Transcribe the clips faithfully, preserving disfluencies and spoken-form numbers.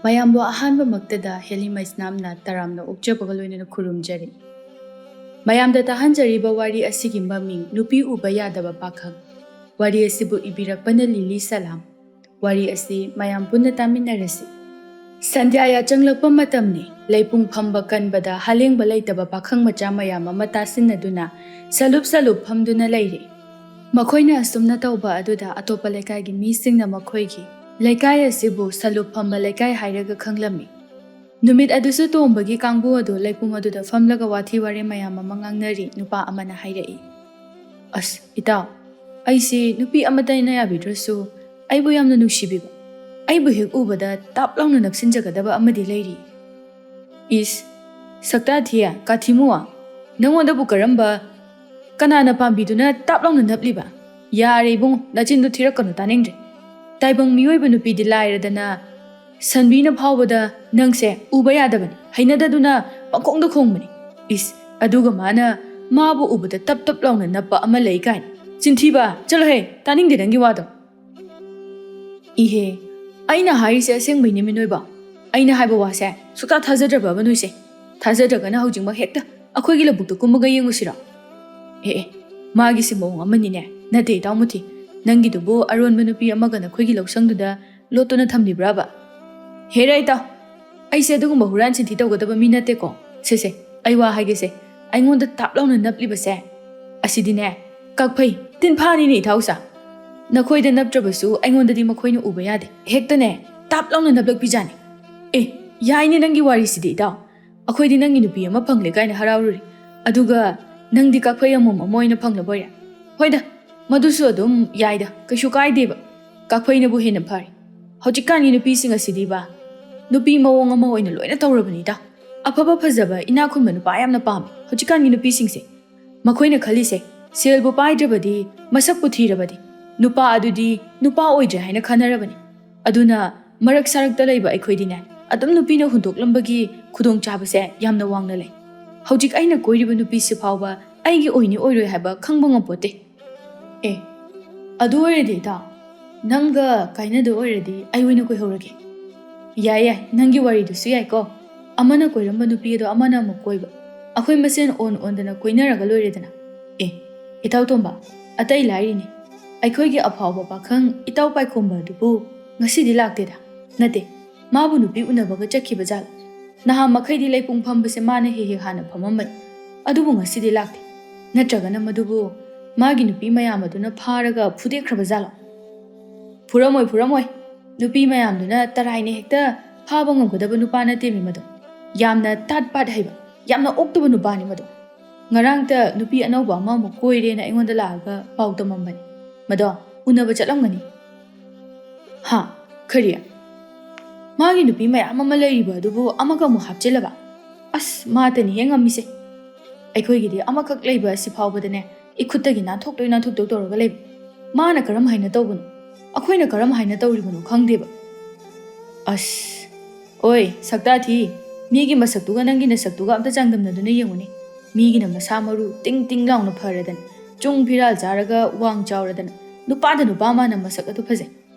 ꯃꯌꯥꯝꯕꯨ ꯑꯍꯥꯟꯕꯃꯛꯇꯗ ꯍꯦꯂꯤ ꯃꯩꯁꯅꯥꯝꯅ ꯇꯔꯥꯝꯅ ꯑꯣꯛꯆꯕꯒ ꯂꯣꯏꯅꯅ ꯈꯨꯔꯨꯝꯖꯔꯤ꯫ ꯃꯌꯥꯝꯗ ꯇꯥꯍꯟꯖꯔꯤꯕ ꯋꯥꯔꯤ ꯑꯁꯤꯒꯤ ꯃꯃꯤꯡ ꯅꯨꯄꯤ ꯎꯕ ꯌꯥꯗꯕ ꯄꯥꯈꯪ꯫ ꯋꯥꯔꯤ ꯑꯁꯤꯕꯨ ꯏꯕꯤꯔꯛꯄꯅ ꯂꯤꯂꯤ ꯁꯂꯥꯝ꯫ ꯋꯥꯔꯤ ꯑꯁꯤ ꯃꯌꯥꯝ ꯄꯨꯟꯅ ꯇꯥꯃꯤꯟꯅꯔꯁꯤ꯫ ꯁꯟꯙ꯭ꯌꯥ ꯌꯥꯆꯪꯂꯛꯄ ꯃꯇꯝꯅꯤ꯫ ꯂꯩꯄꯨꯡ ꯐꯝꯕ ꯀꯟꯕꯗ ꯍꯂꯦꯡꯕ ꯂꯩꯇꯕ ꯄꯥꯈꯪ ꯃꯆꯥ ꯃꯌꯥꯝ ꯑꯃ ꯇꯥꯁꯤꯟꯅꯗꯨꯅ ꯁꯂꯨꯞ ꯁꯂꯨꯞ ꯐꯝꯗꯨꯅ ꯂꯩꯔꯤ꯫ ꯃꯈꯣꯏꯅ ꯑꯁꯨꯝꯅ ꯇꯧꯕ ꯑꯗꯨꯗ ꯑꯇꯣꯞꯄ ꯂꯩꯀꯥꯏꯒꯤ ꯃꯤꯁꯤꯡꯅ ꯃꯈꯣꯏꯒꯤ ꯂꯩꯀꯥꯏ ꯑꯁꯤꯕꯨ ꯁꯂꯨꯞ ꯐꯝꯕ ꯂꯩꯀꯥꯏ ꯍꯥꯏꯔꯒ ꯈꯪꯂꯝꯃꯤ꯫ ꯅꯨꯃꯤꯠ ꯑꯗꯨꯁꯨ ꯇꯣꯝꯕꯒꯤ ꯀꯥꯡꯕꯨ ꯑꯗꯨ ꯂꯩꯄꯨꯡ ꯑꯗꯨꯗ ꯐꯝꯂꯒ ꯋꯥꯊꯤ ꯋꯥꯔꯦꯝ ꯃꯌꯥꯝ ꯑꯃ ꯉꯥꯡꯅꯔꯤ꯫ ꯅꯨꯄꯥ ꯑꯃꯅ ꯍꯥꯏꯔꯛꯏ, "ꯑꯁ ꯏꯇꯥꯎ, ꯑꯩꯁꯦ ꯅꯨꯄꯤ ꯑꯃꯠꯇꯅ ꯌꯥꯕꯤꯗ꯭ꯔꯁꯨ ꯑꯩꯕꯨ ꯌꯥꯝꯅ ꯅꯨꯡꯁꯤꯕꯤꯕ, ꯑꯩꯕꯨ ꯍꯦꯛ ꯎꯕꯗ ꯇꯥꯞ ꯂꯥꯎꯅ ꯅꯞꯁꯤꯟꯖꯒꯗꯕ ꯑꯃꯗꯤ ꯂꯩꯔꯤ꯫" "ꯏꯁ, ꯁꯛꯇꯥ ꯊꯤꯌꯦ, ꯀꯥꯊꯤꯃꯨꯋꯥ, ꯅꯪꯉꯣꯟꯗꯕꯨ ꯀꯔꯝꯕ, ꯀꯅꯥꯅ ꯄꯥꯝꯕꯤꯗꯨꯅ ꯇꯥꯞ ꯂꯥꯎꯅ ꯅꯞꯂꯤꯕ? ꯌꯥꯔꯦ ꯏꯕꯨꯡꯉꯣ, ꯅꯆꯤꯟꯗꯨ ꯊꯤꯔꯛꯀꯅꯨ, ꯇꯥꯅꯤꯡꯗ꯭ꯔꯦ꯫ ꯇꯥꯏꯕꯪ ꯃꯤꯑꯣꯏꯕ ꯅꯨꯄꯤꯗꯤ ꯂꯥꯏꯔꯗꯅ ꯁꯟꯕꯤꯅ ꯐꯥꯎꯕꯗ ꯅꯪꯁꯦ ꯎꯕ ꯌꯥꯗꯕꯅꯤ, ꯍꯩꯅꯗꯗꯨꯅ ꯄꯪꯈꯣꯡꯗ ꯈꯣꯡꯕꯅꯤ꯫ ꯏꯁ, ꯑꯗꯨꯒ ꯃꯥꯅ ꯃꯥꯕꯨ ꯎꯕꯗ ꯇꯞ ꯇꯞ ꯂꯥꯎꯅ ꯅꯞꯄ ꯑꯃ ꯂꯩ ꯀꯥꯏꯅ꯫ ꯆꯤꯟꯊꯤꯕ, ꯆꯠꯂꯣꯍꯦ, ꯇꯥꯅꯤꯡꯗꯦ ꯅꯪꯒꯤ ꯋꯥꯗꯣ꯫" "ꯏꯍꯦ, ꯑꯩꯅ ꯍꯥꯏꯔꯤꯁꯦ ꯑꯁꯦꯡꯕꯩꯅꯦ ꯃꯤꯅꯣꯏꯕ꯫ ꯑꯩꯅ ꯍꯥꯏꯕ ꯋꯥꯁꯦ ꯁꯨꯛꯇꯥ ꯊꯥꯖꯗ꯭ꯔꯕꯕ ꯅꯣꯏꯁꯦ? ꯊꯥꯖꯗ꯭ꯔꯒꯅ ꯍꯧꯖꯤꯛꯃꯛ ꯍꯦꯛꯇ ꯑꯩꯈꯣꯏꯒꯤ ꯂꯧꯕꯨꯛꯇ ꯀꯨꯝꯃꯒ ꯌꯦꯡꯉꯨꯁꯤꯔꯣ?" "ꯑꯦ ꯑꯦ, ꯃꯥꯒꯤꯁꯦ ꯃꯑꯣꯡ ꯑꯃꯅꯤꯅꯦ꯫ ꯅꯠꯇꯦ ꯏꯇꯥꯎ ꯃꯨꯊꯤ, ꯅꯪꯒꯤꯗꯨꯕꯨ ꯑꯔꯣꯟꯕ ꯅꯨꯄꯤ ꯑꯃꯒ ꯅꯈꯣꯏꯒꯤ ꯂꯧꯁꯪꯗꯨꯗ ꯂꯣꯠꯇꯨꯅ ꯊꯝꯂꯤꯕ꯭ꯔꯥꯕ?" "ꯍꯦꯔꯥ ꯏꯇꯥꯎ, ꯑꯩꯁꯦ ꯑꯗꯨꯒꯨꯝꯕ ꯍꯨꯔꯥꯟ ꯆꯤꯟꯊꯤ ꯇꯧꯒꯗꯕ ꯃꯤ ꯅꯠꯇꯦꯀꯣ꯫ ꯁꯦ ꯁꯦ, ꯑꯩ ꯋꯥ ꯍꯥꯏꯒꯦꯁꯦ, ꯑꯩꯉꯣꯟꯗ ꯇꯥꯞ ꯂꯥꯎꯅ ꯅꯞꯂꯤꯕꯁꯦ ꯑꯁꯤꯗꯤꯅꯦ, ꯀꯛꯐꯩ, ꯇꯤꯟꯐꯥꯅꯤꯅꯦ ꯏꯇꯥꯎꯁꯥ꯫ ꯅꯈꯣꯏꯗ ꯅꯞꯇ꯭ꯔꯕꯁꯨ ꯑꯩꯉꯣꯟꯗꯗꯤ ꯃꯈꯣꯏꯅ ꯎꯕ ꯌꯥꯗꯦ꯫ ꯍꯦꯛꯇꯅꯦ, ꯇꯥꯞ ꯂꯥꯎꯅ ꯅꯞꯂꯛꯄꯤꯖꯥꯠꯅꯤ꯫ ꯑꯦ, ꯌꯥꯏꯅꯦ ꯅꯪꯒꯤ ꯋꯥꯔꯤꯁꯤꯗꯤ ꯏꯇꯥꯎ꯫ ꯑꯩꯈꯣꯏꯗꯤ ꯅꯪꯒꯤ ꯅꯨꯄꯤ ꯑꯃ ꯐꯪꯂꯦ ꯀꯥꯏꯅ ꯍꯔꯥꯎꯔꯨꯔꯤ꯫ ꯑꯗꯨꯒ ꯅꯪꯗꯤ ꯀꯛꯐꯩ ꯑꯃꯣꯝ ꯑꯃ ꯑꯣꯏꯅ ꯐꯪꯂꯕꯣꯏꯔꯦ꯫ ꯍꯣꯏꯗ, ꯃꯗꯨꯁꯨ ꯑꯗꯨꯝ ꯌꯥꯏꯗ, ꯀꯩꯁꯨ ꯀꯥꯏꯗꯦꯕ꯫ ꯀꯛꯐꯩꯅꯕꯨ ꯍꯦꯟꯅ ꯐꯔꯦ꯫ ꯍꯧꯖꯤꯛꯀꯥꯟꯒꯤ ꯅꯨꯄꯤꯁꯤꯡ ꯑꯁꯤꯗꯤꯕ, ꯅꯨꯄꯤ ꯃꯑꯣꯡ ꯑꯃ ꯑꯣꯏꯅ ꯂꯣꯏꯅ ꯇꯧꯔꯕꯅꯤꯗ꯫ ꯑꯐꯕ ꯐꯖꯕ ꯏꯅꯥꯛ ꯈꯨꯟꯕ ꯅꯨꯄꯥ ꯌꯥꯝꯅ ꯄꯥꯝꯃꯤ ꯍꯧꯖꯤꯛꯀꯥꯟꯒꯤ ꯅꯨꯄꯤꯁꯤꯡꯁꯦ꯫ ꯃꯈꯣꯏꯅ ꯈꯜꯂꯤꯁꯦ, ꯁꯦꯜꯕꯨ ꯄꯥꯏꯗ꯭ꯔꯕꯗꯤ, ꯃꯁꯛꯄꯨ ꯊꯤꯔꯕꯗꯤ, ꯅꯨꯄꯥ ꯑꯗꯨꯗꯤ ꯅꯨꯄꯥ ꯑꯣꯏꯗ꯭ꯔꯦ ꯍꯥꯏꯅ ꯈꯟꯅꯔꯕꯅꯤ꯫ ꯑꯗꯨꯅ ꯃꯔꯛ ꯁꯥꯔꯛꯇ ꯂꯩꯕ ꯑꯩꯈꯣꯏꯗꯤꯅꯦ, ꯑꯗꯨꯝ ꯅꯨꯄꯤꯅ ꯍꯨꯟꯗꯣꯛꯂꯝꯕꯒꯤ ꯈꯨꯗꯣꯡꯆꯥꯕꯁꯦ ꯌꯥꯝꯅ ꯋꯥꯡꯅ ꯂꯩ꯫ ꯍꯧꯖꯤꯛ ꯑꯩꯅ ꯀꯣꯏꯔꯤꯕ ꯅꯨꯄꯤꯁꯤ ꯐꯥꯎꯕ ꯑꯩꯒꯤ ꯑꯣꯏꯅꯤ ꯑꯣꯏꯔꯣꯏ ꯍꯥꯏꯕ ꯈꯪꯕ ꯉꯝꯄꯣꯠꯇꯦ꯫" "ꯑꯦ, ꯑꯗꯨ ꯑꯣꯏꯔꯗꯤ ꯏꯇꯥꯎ, ꯅꯪꯒ ꯀꯥꯏꯅꯗ ꯑꯣꯏꯔꯗꯤ ꯑꯩ ꯑꯣꯏꯅ ꯀꯣꯏꯍꯧꯔꯒꯦ꯫" ꯌꯥꯏ ꯌꯥꯏ, ꯅꯪꯒꯤ ꯋꯥꯔꯤꯗꯨꯁꯨ ꯌꯥꯏꯀꯣ꯫ ꯑꯃꯅ ꯀꯣꯏꯔꯝꯕ ꯅꯨꯄꯤ ꯑꯗꯣ ꯑꯃꯅ ꯑꯃꯨꯛ ꯀꯣꯏꯕ, ꯑꯩꯈꯣꯏ ꯃꯁꯦꯟ ꯑꯣꯟ ꯑꯣꯟꯗꯅ ꯀꯣꯏꯅꯔꯒ ꯂꯣꯏꯔꯦꯗꯅ꯫ ꯑꯦ, ꯏꯇꯥꯎ ꯇꯣꯝꯕ, ꯑꯇꯩ ꯂꯥꯏꯔꯤꯅꯦ, ꯑꯩꯈꯣꯏꯒꯤ ꯑꯐꯥꯎꯕ ꯄꯥꯈꯪ ꯏꯇꯥꯎ ꯄꯥꯏꯈꯣꯝꯕ ꯑꯗꯨꯕꯨ ꯉꯁꯤꯗꯤ ꯂꯥꯛꯇꯦꯗ꯫ ꯅꯠꯇꯦ, ꯃꯥꯕꯨ ꯅꯨꯄꯤ ꯎꯅꯕꯒ ꯆꯠꯈꯤꯕ ꯖꯥꯠꯂꯣ? ꯅꯍꯥꯟ ꯃꯈꯩꯗꯤ ꯂꯩꯄꯨꯡ ꯐꯝꯕꯁꯦ ꯃꯥꯅ ꯍꯦꯛ ꯍꯦꯛ ꯍꯥꯟꯅ ꯐꯝꯃꯝꯕꯅꯤ, ꯑꯗꯨꯕꯨ ꯉꯁꯤꯗꯤ ꯂꯥꯛꯇꯦ꯫ ꯅꯠꯇ꯭ꯔꯒꯅ ꯃꯗꯨꯕꯨ ꯃꯥꯒꯤ ꯅꯨꯄꯤ ꯃꯌꯥꯝ ꯑꯗꯨꯅ ꯐꯥꯔꯒ ꯐꯨꯗꯦꯛꯈ꯭ꯔꯕ ꯖꯥꯠꯂꯣ? ꯐꯨꯔꯝꯃꯣꯏ, ꯐꯨꯔꯝꯃꯣꯏ꯫ ꯅꯨꯄꯤ ꯃꯌꯥꯝꯗꯨꯅ ꯇꯔꯥꯏꯅ ꯍꯦꯛꯇ ꯐꯥꯕ ꯉꯝꯒꯗꯕ ꯅꯨꯄꯥ ꯅꯠꯇꯦꯃꯤ ꯃꯗꯣ꯫ ꯌꯥꯝꯅ ꯇꯥꯠ ꯄꯥꯠ ꯍꯩꯕ, ꯌꯥꯝꯅ ꯑꯣꯛꯇꯕ ꯅꯨꯄꯥꯅꯤ ꯃꯗꯣ꯫ ꯉꯔꯥꯡꯇ ꯅꯨꯄꯤ ꯑꯅꯧꯕ ꯑꯃꯃꯨꯛ ꯀꯣꯏꯔꯦꯅ ꯑꯩꯉꯣꯟꯗ ꯂꯥꯛꯑꯒ ꯄꯥꯎ ꯇꯝꯃꯝꯕꯅꯤ꯫ ꯃꯗꯣ ꯎꯅꯕ ꯆꯠꯂꯝꯒꯅꯤ꯫ ꯍꯥ? ꯀꯔꯤ? ꯃꯥꯒꯤ ꯅꯨꯄꯤ ꯃꯌꯥꯝ ꯑꯃ ꯂꯩꯔꯤꯕ ꯑꯗꯨꯕꯨ ꯑꯃꯒ ꯑꯃꯨꯛ ꯍꯥꯞꯆꯤꯜꯂꯕ? ꯑꯁ, ꯃꯥꯇꯅꯤ ꯍꯦ ꯉꯝꯃꯤꯁꯦ꯫ ꯑꯩꯈꯣꯏꯒꯤꯗꯤ ꯑꯃꯈꯛ ꯂꯩꯕ ꯑꯁꯤ ꯐꯥꯎꯕꯗꯅꯦ, ꯏꯈꯨꯠꯇꯒꯤ ꯅꯥꯟꯊꯣꯛꯇꯣꯏ ꯅꯥꯟꯊꯣꯛꯇꯣꯏ ꯇꯧꯔꯒ ꯂꯩꯕ꯫ ꯃꯥꯅ ꯀꯔꯝ ꯍꯥꯏꯅ ꯇꯧꯕꯅꯣ, ꯑꯩꯈꯣꯏꯅ ꯀꯔꯝ ꯍꯥꯏꯅ ꯇꯧꯔꯤꯕꯅꯣ ꯈꯪꯗꯦꯕ꯫ ꯑꯁ, ꯑꯣꯏ ꯁꯛꯇꯥ ꯊꯤ, ꯃꯤꯒꯤ ꯃꯁꯛꯇꯨꯒ ꯅꯪꯒꯤ ꯅꯁꯛꯇꯨꯒ ꯑꯝꯇ ꯆꯥꯡꯗꯝꯅꯗꯨꯅ ꯌꯦꯡꯉꯨꯅꯦ꯫ ꯃꯤꯒꯤꯅ ꯃꯁꯥ ꯃꯔꯨ ꯇꯤꯡ ꯇꯤꯡ ꯂꯥꯎꯅ ꯐꯔꯗꯅ, ꯆꯨꯡ ꯐꯤꯔꯥꯜ ꯆꯥꯔꯒ ꯋꯥꯡ ꯆꯥꯎꯔꯗꯅ, ꯅꯨꯄꯥꯗ ꯅꯨꯄꯥ ꯃꯥꯅ ꯃꯁꯛ ꯑꯗꯨ ꯐꯖꯩ꯫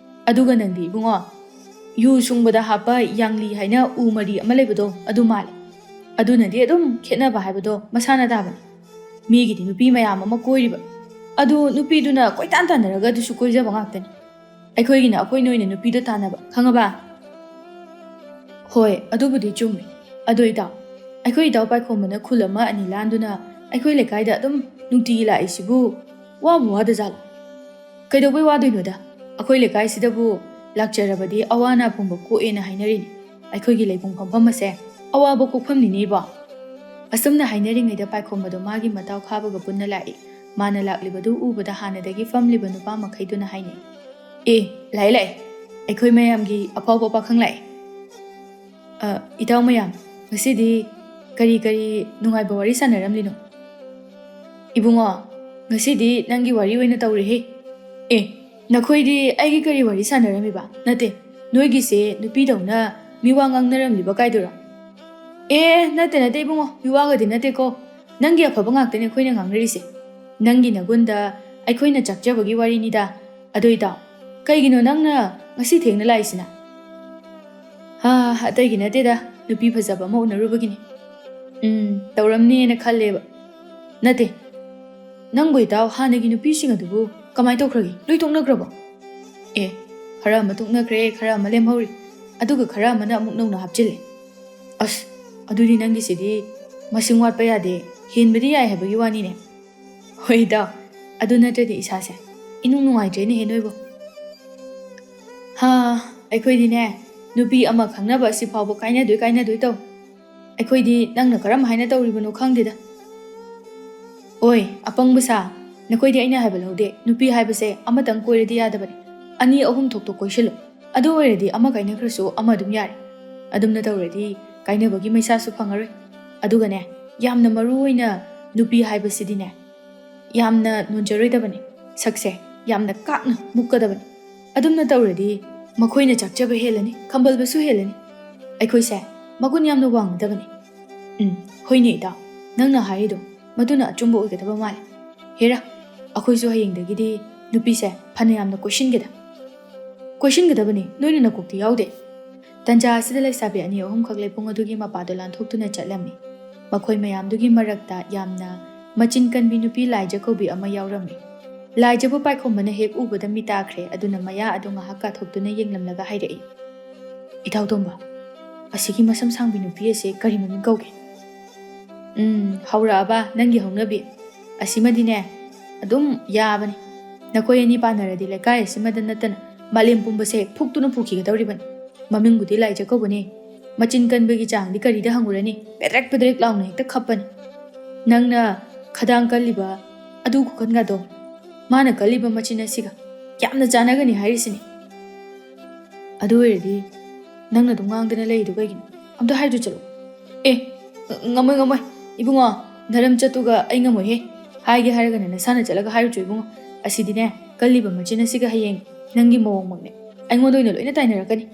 ꯑꯗꯨꯒ ꯅꯪꯗꯤ ꯏꯕꯨꯡꯉꯣ, ꯌꯨ ꯁꯨꯡꯕꯗ ꯍꯥꯞꯄ ꯌꯥꯡꯂꯤ ꯍꯥꯏꯅ ꯎ ꯃꯔꯤ ꯑꯃ ꯂꯩꯕꯗꯣ ꯑꯗꯨ ꯃꯥꯜꯂꯦ꯫ ꯑꯗꯨꯅꯗꯤ ꯑꯗꯨꯝ ꯈꯦꯠꯅꯕ ꯍꯥꯏꯕꯗꯣ ꯃꯁꯥꯅ ꯇꯥꯕꯅꯤ꯫ ꯃꯤꯒꯤꯗꯤ ꯅꯨꯄꯤ ꯃꯌꯥꯝ ꯑꯃ ꯀꯣꯏꯔꯤꯕ, ꯑꯗꯨ ꯅꯨꯄꯤꯗꯨꯅ ꯀꯣꯏꯇꯥꯟ ꯇꯥꯟꯅꯔꯒ ꯑꯗꯨꯁꯨ ꯀꯣꯏꯖꯕ ꯉꯥꯛꯇꯅꯤ꯫ ꯑꯩꯈꯣꯏꯒꯤꯅ ꯑꯩꯈꯣꯏ ꯅꯣꯏꯅ ꯅꯨꯄꯤꯗꯣ ꯇꯥꯟꯅꯕ, ꯈꯪꯉꯕ? ꯍꯣꯏ, ꯑꯗꯨꯕꯨꯗꯤ ꯆꯨꯝꯃꯤ꯫ ꯑꯗꯣ ꯏꯇꯥꯎ, ꯑꯩꯈꯣꯏ ꯏꯇꯥꯎ ꯄꯥꯏꯈꯣꯝꯕꯅ ꯈꯨꯜ ꯑꯃ ꯑꯅꯤ ꯂꯥꯟꯗꯨꯅ ꯑꯩꯈꯣꯏ ꯂꯩꯀꯥꯏꯗ ꯑꯗꯨꯝ ꯅꯨꯡꯇꯤꯒꯤ ꯂꯥꯛꯏꯁꯤꯕꯨ ꯋꯥꯕꯨ ꯋꯥꯗꯖꯥꯠꯂꯣ? ꯀꯩꯗꯧꯕꯩ ꯋꯥꯗꯣꯏꯅꯣꯗ? ꯑꯩꯈꯣꯏ ꯂꯩꯀꯥꯏꯁꯤꯗꯕꯨ ꯂꯥꯛꯆꯔꯕꯗꯤ ꯑꯋꯥ ꯑꯅꯥ ꯄꯨꯝꯕ ꯀꯣꯛꯑꯦꯅ ꯍꯥꯏꯅꯔꯤꯅꯤ꯫ ꯑꯩꯈꯣꯏꯒꯤ ꯂꯩꯐꯝ ꯐꯝꯐꯝ ꯑꯁꯦ ꯑꯋꯥꯕ ꯀꯣꯛꯐꯝꯅꯤꯅꯦ ꯏꯕꯣ꯫ ꯑꯁꯨꯝꯅ ꯍꯥꯏꯅꯔꯤꯉꯩꯗ ꯄꯥꯏꯈꯣꯝꯕꯗꯣ ꯃꯥꯒꯤ ꯃꯇꯥꯎ ꯈꯥꯕꯒ ꯄꯨꯟꯅ ꯂꯥꯛꯏ꯫ ꯃꯥꯅ ꯂꯥꯛꯂꯤꯕꯗꯨ ꯎꯕꯗ ꯍꯥꯟꯅꯗꯒꯤ ꯐꯝꯂꯤꯕ ꯅꯨꯄꯥ ꯃꯈꯩꯗꯨꯅ ꯍꯥꯏꯅꯩ, "ꯑꯦ, ꯂꯥꯛꯑꯦ ꯂꯥꯛꯑꯦ, ꯑꯩꯈꯣꯏ ꯃꯌꯥꯝꯒꯤ ꯑꯐꯥꯎꯕ ꯄꯥꯈꯪ ꯂꯥꯛꯑꯦ꯫ ꯑ, ꯏꯇꯥꯎ ꯃꯌꯥꯝ, ꯉꯁꯤꯗꯤ ꯀꯔꯤ ꯀꯔꯤ ꯅꯨꯡꯉꯥꯏꯕ ꯋꯥꯔꯤ ꯁꯥꯟꯅꯔꯝꯂꯤꯅꯣ?" "ꯏꯕꯨꯡꯉꯣ, ꯉꯁꯤꯗꯤ ꯅꯪꯒꯤ ꯋꯥꯔꯤ ꯑꯣꯏꯅ ꯇꯧꯔꯦꯍꯦ꯫ ꯑꯦ, ꯅꯈꯣꯏꯗꯤ ꯑꯩꯒꯤ ꯀꯔꯤ ꯋꯥꯔꯤ ꯁꯥꯟꯅꯔꯝꯃꯤꯕ? ꯅꯠꯇꯦ, ꯅꯣꯏꯒꯤꯁꯦ ꯅꯨꯄꯤꯗꯧꯅ ꯃꯤꯋꯥ ꯉꯥꯡꯅꯔꯝꯂꯤꯕ ꯀꯥꯏꯗꯨꯔꯣ?" "ꯑꯦ, ꯅꯠꯇꯦ ꯅꯠꯇꯦ ꯏꯕꯨꯡꯉꯣ, ꯃꯤꯋꯥꯒꯗꯤ ꯅꯠꯇꯦꯀꯣ꯫ ꯅꯪꯒꯤ ꯑꯐꯕ ꯉꯥꯛꯇꯅꯦ ꯑꯩꯈꯣꯏꯅ ꯉꯥꯡꯅꯔꯤꯁꯦ꯫ ꯅꯪꯒꯤ ꯅꯒꯨꯟꯗ ꯑꯩꯈꯣꯏꯅ ꯆꯥꯛꯆꯕꯒꯤ ꯋꯥꯔꯤꯅꯤꯗ꯫ ꯑꯗꯣ ꯏꯇꯥꯎ, ꯀꯩꯒꯤꯅꯣ ꯅꯪꯅ ꯉꯁꯤ ꯊꯦꯡꯅ ꯂꯥꯛꯏꯁꯤꯅ?" ꯑꯥ, ꯑꯇꯩꯒꯤ ꯅꯠꯇꯦꯗ, ꯅꯨꯄꯤ ꯐꯖꯕ ꯑꯃ ꯎꯅꯔꯨꯕꯒꯤꯅꯤ꯫ ꯎꯝ, ꯇꯧꯔꯝꯅꯦꯅ ꯈꯜꯂꯦꯕ꯫ ꯅꯠꯇꯦ, ꯅꯪꯕꯨ ꯏꯇꯥꯎ ꯍꯥꯟꯅꯒꯤ ꯅꯨꯄꯤꯁꯤꯡ ꯑꯗꯨꯕꯨ ꯀꯃꯥꯏ ꯇꯧꯈ꯭ꯔꯒꯦ? ꯂꯣꯏ ꯇꯣꯛꯅꯈ꯭ꯔꯕꯣ? ꯑꯦ, ꯈꯔ ꯑꯃ ꯇꯣꯛꯅꯈ꯭ꯔꯦ, ꯈꯔ ꯑꯃ ꯂꯦꯝꯍꯧꯔꯤ꯫ ꯑꯗꯨꯒ ꯈꯔ ꯑꯃꯅ ꯑꯃꯨꯛ ꯅꯧꯅ ꯍꯥꯞꯆꯤꯜꯂꯦ꯫ ꯑꯁ, ꯑꯗꯨꯗꯤ ꯅꯪꯒꯤꯁꯤꯗꯤ ꯃꯁꯤꯡ ꯋꯥꯠꯄ ꯌꯥꯗꯦ, ꯍꯦꯟꯕꯗꯤ ꯌꯥꯏ ꯍꯥꯏꯕꯒꯤ ꯋꯥꯅꯤꯅꯦ꯫ ꯍꯣꯏ ꯏꯇꯥꯎ, ꯑꯗꯨ ꯅꯠꯇ꯭ꯔꯗꯤ ꯏꯁꯥꯁꯦ ꯏꯅꯨꯡ ꯅꯨꯡꯉꯥꯏꯇ꯭ꯔꯦꯅꯦꯍꯦ ꯅꯣꯏꯕꯨ꯫ ꯍꯥ, ꯑꯩꯈꯣꯏꯗꯤꯅꯦ, ꯅꯨꯄꯤ ꯑꯃ ꯈꯪꯅꯕ ꯑꯁꯤ ꯐꯥꯎꯕ ꯀꯥꯏꯅꯗꯣꯏ ꯀꯥꯏꯅꯗꯣꯏ ꯇꯧ꯫ ꯑꯩꯈꯣꯏꯗꯤ ꯅꯪꯅ ꯀꯔꯝ ꯍꯥꯏꯅ ꯇꯧꯔꯤꯕꯅꯣ ꯈꯪꯗꯦꯗ꯫ ꯑꯣꯏ, ꯑꯄꯪꯕ ꯁꯥ, ꯅꯈꯣꯏꯗꯤ ꯑꯩꯅ ꯍꯥꯏꯕ ꯂꯧꯗꯦ꯫ ꯅꯨꯄꯤ ꯍꯥꯏꯕꯁꯦ ꯑꯃꯇꯪ ꯀꯣꯏꯔꯗꯤ ꯌꯥꯗꯕꯅꯤ, ꯑꯅꯤ ꯑꯍꯨꯝ ꯊꯣꯛꯇꯣꯛ ꯀꯣꯏꯁꯤꯜꯂꯨ꯫ ꯑꯗꯨ ꯑꯣꯏꯔꯗꯤ ꯑꯃ ꯀꯥꯏꯅꯈ꯭ꯔꯁꯨ ꯑꯃ ꯑꯗꯨꯝ ꯌꯥꯔꯦ꯫ ꯑꯗꯨꯝꯅ ꯇꯧꯔꯗꯤ ꯀꯥꯏꯅꯕꯒꯤ ꯃꯩꯁꯥꯁꯨ ꯐꯪꯉꯔꯣꯏ꯫ ꯑꯗꯨꯒꯅꯦ, ꯌꯥꯝꯅ ꯃꯔꯨ ꯑꯣꯏꯅ ꯅꯨꯄꯤ ꯍꯥꯏꯕꯁꯤꯗꯤꯅꯦ, ꯌꯥꯝꯅ ꯅꯣꯟꯖꯔꯣꯏꯗꯕꯅꯤ꯫ ꯁꯛꯁꯦ ꯌꯥꯝꯅ ꯀꯥꯛꯅ ꯃꯨꯛꯀꯗꯕꯅꯤ꯫ ꯑꯗꯨꯝꯅ ꯇꯧꯔꯗꯤ ꯃꯈꯣꯏꯅ ꯆꯥꯛꯆꯕ ꯍꯦꯜꯂꯅꯤ, ꯈꯝꯕꯜꯕꯁꯨ ꯍꯦꯜꯂꯅꯤ꯫ ꯑꯩꯈꯣꯏꯁꯦ ꯃꯒꯨꯟ ꯌꯥꯝꯅ ꯋꯥꯡꯒꯗꯕꯅꯤ꯫ ꯎꯝ, ꯍꯣꯏꯅꯦ ꯏꯇꯥꯎ, ꯅꯪꯅ ꯍꯥꯏꯔꯤꯗꯣ ꯃꯗꯨꯅ ꯑꯆꯨꯝꯕ ꯑꯣꯏꯒꯗꯕ ꯃꯥꯜꯂꯦ꯫ ꯍꯦꯔꯥ, ꯑꯩꯈꯣꯏꯁꯨ ꯍꯌꯦꯡꯗꯒꯤꯗꯤ ꯅꯨꯄꯤꯁꯦ ꯐꯅ ꯌꯥꯝꯅ ꯀꯣꯏꯁꯤꯟꯒꯦꯗ꯫ ꯀꯣꯏꯁꯤꯟꯒꯗꯕꯅꯤ, ꯅꯣꯏꯅ ꯅꯀꯣꯛꯇꯤ ꯌꯥꯎꯗꯦ꯫ ꯇꯟꯖꯥ ꯑꯁꯤꯗ ꯂꯩꯁꯥꯕꯤ ꯑꯅꯤ ꯑꯍꯨꯝꯈꯛ ꯂꯩꯄꯨꯡ ꯑꯗꯨꯒꯤ ꯃꯄꯥꯗꯣ ꯂꯥꯟꯊꯣꯛꯇꯨꯅ ꯆꯠꯂꯝꯃꯤ꯫ ꯃꯈꯣꯏ ꯃꯌꯥꯝꯗꯨꯒꯤ ꯃꯔꯛꯇ ꯌꯥꯝꯅ ꯃꯆꯤꯟ ꯀꯟꯕꯤ ꯅꯨꯄꯤ ꯂꯥꯏꯖ ꯀꯧꯕꯤ ꯑꯃ ꯌꯥꯎꯔꯝꯃꯤ꯫ ꯂꯥꯏꯖꯕꯨ ꯄꯥꯏꯈꯣꯝꯕꯅ ꯍꯦꯛ ꯎꯕꯗ ꯃꯤꯇꯥꯈ꯭ꯔꯦ, ꯑꯗꯨꯅ ꯃꯌꯥ ꯑꯗꯨ ꯉꯥꯏꯍꯥꯛ ꯀꯥꯊꯣꯛꯇꯨꯅ ꯌꯦꯡꯂꯝꯂꯒ ꯍꯥꯏꯔꯛꯏ, "ꯏꯇꯥꯎ ꯇꯣꯝꯕ, ꯑꯁꯤꯒꯤ ꯃꯁꯝ ꯁꯥꯡꯕꯤ ꯅꯨꯄꯤ ꯑꯁꯦ ꯀꯔꯤ ꯃꯃꯤꯡ ꯀꯧꯒꯦ?" "ꯎꯝ, ꯍꯧꯔꯛꯑꯕ ꯅꯪꯒꯤ ꯍꯧꯅꯕꯤ? ꯑꯁꯤꯃꯗꯤꯅꯦ, ꯑꯗꯨꯝ ꯌꯥꯕꯅꯤ꯫ ꯅꯈꯣꯏ ꯑꯅꯤ ꯄꯥꯟꯅꯔꯗꯤ ꯂꯩꯀꯥꯏ ꯑꯁꯤꯃꯗ ꯅꯠꯇꯅ ꯃꯥꯂꯦꯝ ꯄꯨꯝꯕꯁꯦ ꯐꯨꯛꯇꯨꯅ ꯄꯨꯈꯤꯒꯗꯧꯔꯤꯕꯅꯤ꯫ ꯃꯃꯤꯡꯕꯨꯗꯤ ꯂꯥꯏꯖ ꯀꯧꯕꯅꯤ꯫ ꯃꯆꯤꯟ ꯀꯟꯕꯒꯤ ꯆꯥꯡꯗꯤ ꯀꯔꯤꯗ ꯍꯪꯉꯨꯔꯅꯤ? ꯄꯦꯗ꯭ꯔꯦꯛ ꯄꯦꯗ꯭ꯔꯦꯛ ꯂꯥꯎꯅ ꯍꯦꯛꯇ ꯈꯞꯄꯅꯤ꯫ ꯅꯪꯅ ꯈꯗꯥꯡ ꯀꯜꯂꯤꯕ ꯑꯗꯨ ꯈꯨꯀꯟꯒꯗꯣ ꯃꯥꯅ ꯀꯜꯂꯤꯕ ꯃꯆꯤꯟ ꯑꯁꯤꯒ ꯌꯥꯝꯅ ꯆꯥꯟꯅꯒꯅꯤ ꯍꯥꯏꯔꯤꯁꯤꯅꯤ꯫ ꯑꯗꯨ ꯑꯣꯏꯔꯗꯤ ꯅꯪꯅ ꯑꯗꯨꯝ ꯉꯥꯡꯗꯅ ꯂꯩꯔꯤꯗꯨ ꯀꯩꯒꯤꯅꯣ? ꯑꯝꯇ ꯍꯥꯏꯔꯨ ꯆꯠꯂꯣ꯫ ꯑꯦ, ꯉ-, ꯉꯝꯃꯣꯏ, ꯉꯝꯃꯣꯏ꯫ ꯏꯕꯨꯡꯉꯣ, ꯅꯔꯝ ꯆꯠꯇꯨꯒ ꯑꯩ ꯉꯝꯃꯣꯏꯍꯦ꯫ ꯍꯥꯏꯒꯦ ꯍꯥꯏꯔꯒꯅ ꯅꯁꯥꯅ ꯆꯠꯂꯒ ꯍꯥꯏꯔꯨ ꯆꯣ ꯏꯕꯨꯡꯉꯣ꯫ ꯑꯁꯤꯗꯤꯅꯦ, ꯀꯜꯂꯤꯕ ꯃꯆꯤꯟ ꯑꯁꯤꯒ ꯍꯌꯦꯡ ꯅꯪꯒꯤ ꯃꯑꯣꯡꯃꯛꯅꯦ꯫ ꯑꯩꯉꯣꯟꯗ ꯑꯣꯏꯅ ꯂꯣꯏꯅ ꯇꯥꯏꯅꯔꯛꯀꯅꯤ꯫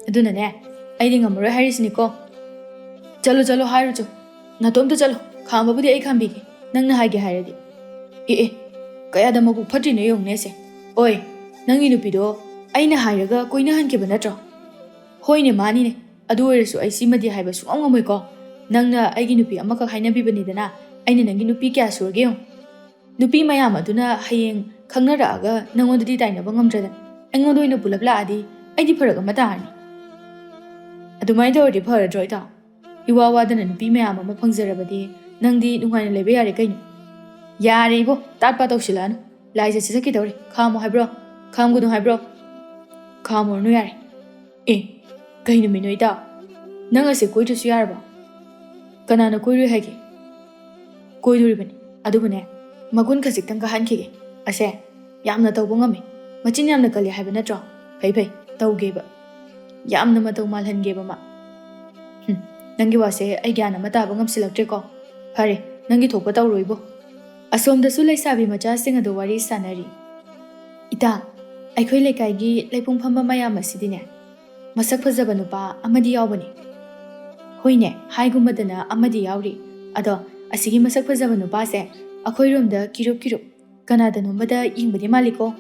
ꯑꯗꯨꯅꯅꯦ, ꯑꯩꯗꯤ ꯉꯝꯃꯔꯣꯏ ꯍꯥꯏꯔꯤꯁꯤꯅꯤꯀꯣ꯫ ꯆꯠꯂꯣ, ꯆꯠꯂꯣ, ꯍꯥꯏꯔꯨ ꯆꯣ꯫ ꯅꯇꯣꯝꯇ ꯆꯠꯂꯣ꯫ ꯈꯥꯝꯕꯕꯨꯗꯤ ꯑꯩ ꯈꯥꯝꯕꯤꯒꯦ, ꯅꯪꯅ ꯍꯥꯏꯒꯦ ꯍꯥꯏꯔꯗꯤ꯫ ꯑꯦ, ꯑꯦ, ꯀꯌꯥꯗ ꯃꯕꯨꯛ ꯐꯠꯇ꯭ꯔꯤꯅꯣ ꯌꯦꯡꯉꯨꯅꯦ ꯑꯁꯦ꯫ ꯑꯣꯏ, ꯅꯪꯒꯤ ꯅꯨꯄꯤꯗꯣ ꯑꯩꯅ ꯍꯥꯏꯔꯒ ꯀꯣꯏꯅꯍꯟꯈꯤꯕ ꯅꯠꯇ꯭ꯔꯣ? ꯍꯣꯏꯅꯦ, ꯃꯥꯅꯤꯅꯦ꯫ ꯑꯗꯨ ꯑꯣꯏꯔꯁꯨ ꯑꯩ ꯁꯤꯃꯗꯤ ꯍꯥꯏꯕ ꯁꯨꯡꯉꯝ ꯉꯝꯃꯣꯏꯀꯣ꯫ ꯅꯪꯅ ꯑꯩꯒꯤ ꯅꯨꯄꯤ ꯑꯃꯈꯛ ꯍꯥꯏꯅꯕꯤꯕꯅꯤꯗꯅ, ꯑꯩꯅ ꯅꯪꯒꯤ ꯅꯨꯄꯤ ꯀꯌꯥ ꯁꯨꯔꯒꯦ ꯌꯦꯡꯉꯨ꯫ ꯅꯨꯄꯤ ꯃꯌꯥꯝ ꯑꯗꯨꯅ ꯍꯌꯦꯡ ꯈꯪꯅꯔꯛꯑꯒ ꯅꯪꯉꯣꯟꯗꯗꯤ ꯇꯥꯏꯅꯕ ꯉꯝꯗ꯭ꯔꯗꯅ ꯑꯩꯉꯣꯟꯗ ꯑꯣꯏꯅ ꯄꯨꯂꯞ ꯂꯥꯛꯑꯗꯤ ꯑꯩꯗꯤ ꯐꯔꯛ ꯑꯃ ꯇꯥꯔꯅꯤ꯫ ꯑꯗꯨꯃꯥꯏꯅ ꯇꯧꯔꯗꯤ ꯐꯔꯗ꯭ꯔꯣ ꯏꯇꯥꯎ? ꯏꯋꯥ ꯋꯥꯗꯅ ꯅꯨꯄꯤ ꯃꯌꯥꯝ ꯑꯃ ꯐꯪꯖꯔꯕꯗꯤ ꯅꯪꯗꯤ ꯅꯨꯡꯉꯥꯏꯅ ꯂꯩꯕ ꯌꯥꯔꯦ ꯀꯩꯅꯣ꯫ ꯌꯥꯔꯦ ꯏꯕꯣ, ꯇꯥꯠꯄꯥ ꯇꯧꯁꯤꯜꯂꯛꯑꯅꯨ꯫ ꯂꯥꯏꯖꯠꯁꯤ ꯆꯠꯈꯤꯗꯧꯔꯦ꯫ ꯈꯥꯝꯃꯣ ꯍꯥꯏꯕ꯭ꯔꯣ? ꯈꯥꯝꯒꯅꯨ ꯍꯥꯏꯕ꯭ꯔꯣ? ꯈꯥꯝꯃꯨꯔꯅꯨ ꯌꯥꯔꯦ꯫ ꯑꯦ, ꯀꯩ ꯅꯨꯃꯤꯠꯅꯣ ꯏꯇꯥꯎ? ꯅꯪ ꯑꯁꯦ ꯀꯣꯏꯗ꯭ꯔꯁꯨ ꯌꯥꯔꯕꯣ? ꯀꯅꯥꯅ ꯀꯣꯏꯔꯣꯏ ꯍꯥꯏꯒꯦ? ꯀꯣꯏꯗꯣꯔꯤꯕꯅꯤ꯫ ꯑꯗꯨꯕꯨꯅꯦ, ꯃꯒꯨꯟ ꯈꯖꯤꯛꯇꯪ ꯀꯥꯍꯟꯈꯤꯒꯦ꯫ ꯑꯁꯦ ꯌꯥꯝꯅ ꯇꯧꯕ ꯉꯝꯃꯤ, ꯃꯆꯤꯟ ꯌꯥꯝꯅ ꯀꯜꯂꯤ ꯍꯥꯏꯕ ꯅꯠꯇ꯭ꯔꯣ? ꯐꯩ ꯐꯩ, ꯇꯧꯒꯦꯕ꯫ ꯌꯥꯝꯅ ꯃꯇꯧ ꯃꯥꯜꯍꯟꯒꯦꯕ ꯃꯥ꯫ ꯍꯨꯝ, ꯅꯪꯒꯤ ꯋꯥꯁꯦ ꯑꯩ ꯒ꯭ꯌꯥꯟ ꯑꯃ ꯇꯥꯕ ꯉꯝꯁꯤꯜꯂꯛꯇ꯭ꯔꯦꯀꯣ꯫ ꯐꯔꯦ, ꯅꯪꯒꯤ ꯊꯣꯛꯄ ꯇꯧꯔꯣ ꯏꯕꯣ꯫ ꯑꯁꯣꯝꯗꯁꯨ ꯂꯩꯁꯥꯕꯤ ꯃꯆꯥꯁꯤꯡ ꯑꯗꯨ ꯋꯥꯔꯤ ꯁꯥꯟꯅꯔꯤ꯫ ꯏꯇꯥ, ꯑꯩꯈꯣꯏ ꯂꯩꯀꯥꯏꯒꯤ ꯂꯩꯄꯨꯡ ꯐꯝꯕ ꯃꯌꯥꯝ ꯑꯁꯤꯗꯤꯅꯦ, ꯃꯁꯛ ꯐꯖꯕ ꯅꯨꯄꯥ ꯑꯃꯗꯤ ꯌꯥꯎꯕꯅꯤ꯫ ꯍꯣꯏꯅꯦ, ꯍꯥꯏꯒꯨꯝꯕꯗꯅ ꯑꯃꯗꯤ ꯌꯥꯎꯔꯤ꯫ ꯑꯗꯣ ꯑꯁꯤꯒꯤ ꯃꯁꯛ ꯐꯖꯕ ꯅꯨꯄꯥꯁꯦ ꯑꯩꯈꯣꯏꯔꯣꯝꯗ ꯀꯤꯔꯨꯞ ꯀꯤꯔꯨꯞ ꯀꯅꯥꯗꯅꯣꯝꯕꯗ ꯌꯦꯡꯕꯗꯤ ꯃꯥꯜꯂꯤꯀꯣ꯫